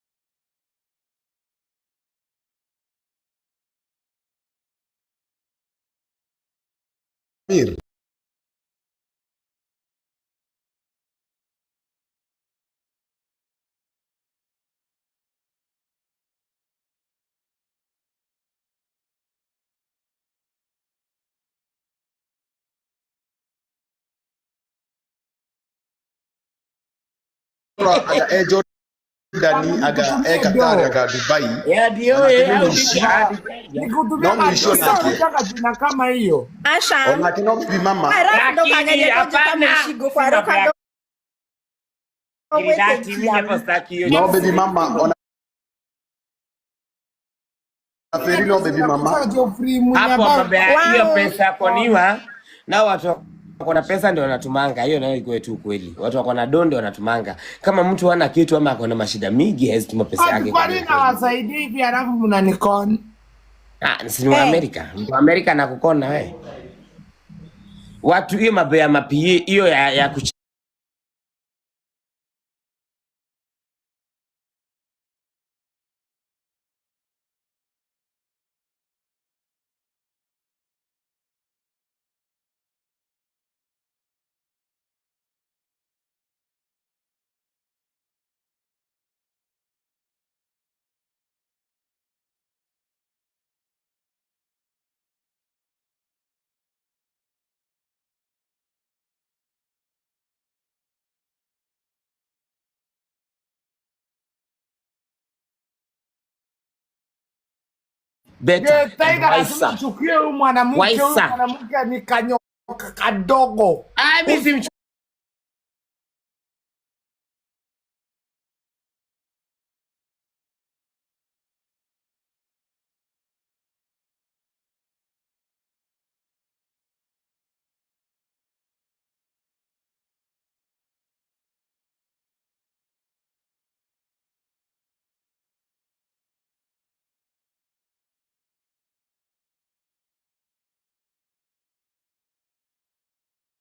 Speaker 7: Aga eh Jordan, aga eh
Speaker 8: Nikutumie
Speaker 7: Qatar,
Speaker 8: do,
Speaker 7: aga Dubai.
Speaker 2: Ya ndio
Speaker 7: Onake
Speaker 2: eh,
Speaker 7: no
Speaker 2: au
Speaker 7: muishi.
Speaker 8: nikutumie
Speaker 7: No muishi
Speaker 8: madosa,
Speaker 7: onake.
Speaker 8: unataka jina kama hiyo.
Speaker 10: Asha.
Speaker 7: Onake no bibi mama.
Speaker 10: Araf ndo
Speaker 4: Lakini
Speaker 10: kangeria koje kama
Speaker 4: hapana,
Speaker 10: ishigo
Speaker 4: si
Speaker 10: kwa
Speaker 4: mambo
Speaker 10: roka
Speaker 4: ya
Speaker 10: ndo
Speaker 4: Giridati, mimi hapo
Speaker 10: wete
Speaker 4: sitaki hiyo
Speaker 7: No
Speaker 4: kitu.
Speaker 7: baby mama, ona Feli no baby
Speaker 8: Sinakuta
Speaker 7: mama.
Speaker 8: Geoffrey
Speaker 4: Hapo
Speaker 8: Munyabao
Speaker 4: mambo ya hiyo
Speaker 10: Wow.
Speaker 4: pesa ya koniwa
Speaker 2: Na watu wako na pesa ndio wanatumanga, hiyo nayo ikuwe tu kweli. Watu wako na dondo wanatumanga. Kama mtu hana kitu ama ako na mashida mingi hawezi tuma pesa
Speaker 8: Ati
Speaker 2: yake kwa
Speaker 8: kwa nini
Speaker 2: kweli.
Speaker 8: nawasaidia hivi halafu mnanikon?
Speaker 2: Ah, si ni wa
Speaker 10: Eh,
Speaker 2: Amerika. Mtu wa Amerika anakukona we. Watu hiyo mambo ya mapie hiyo ya better and
Speaker 8: Tiger lazima
Speaker 2: wiser.
Speaker 8: uchukie huyu mwanamke, huyu
Speaker 2: Wiser.
Speaker 8: mwanamke ni kanyoka kadogo.
Speaker 2: Ah, mimi simchukii.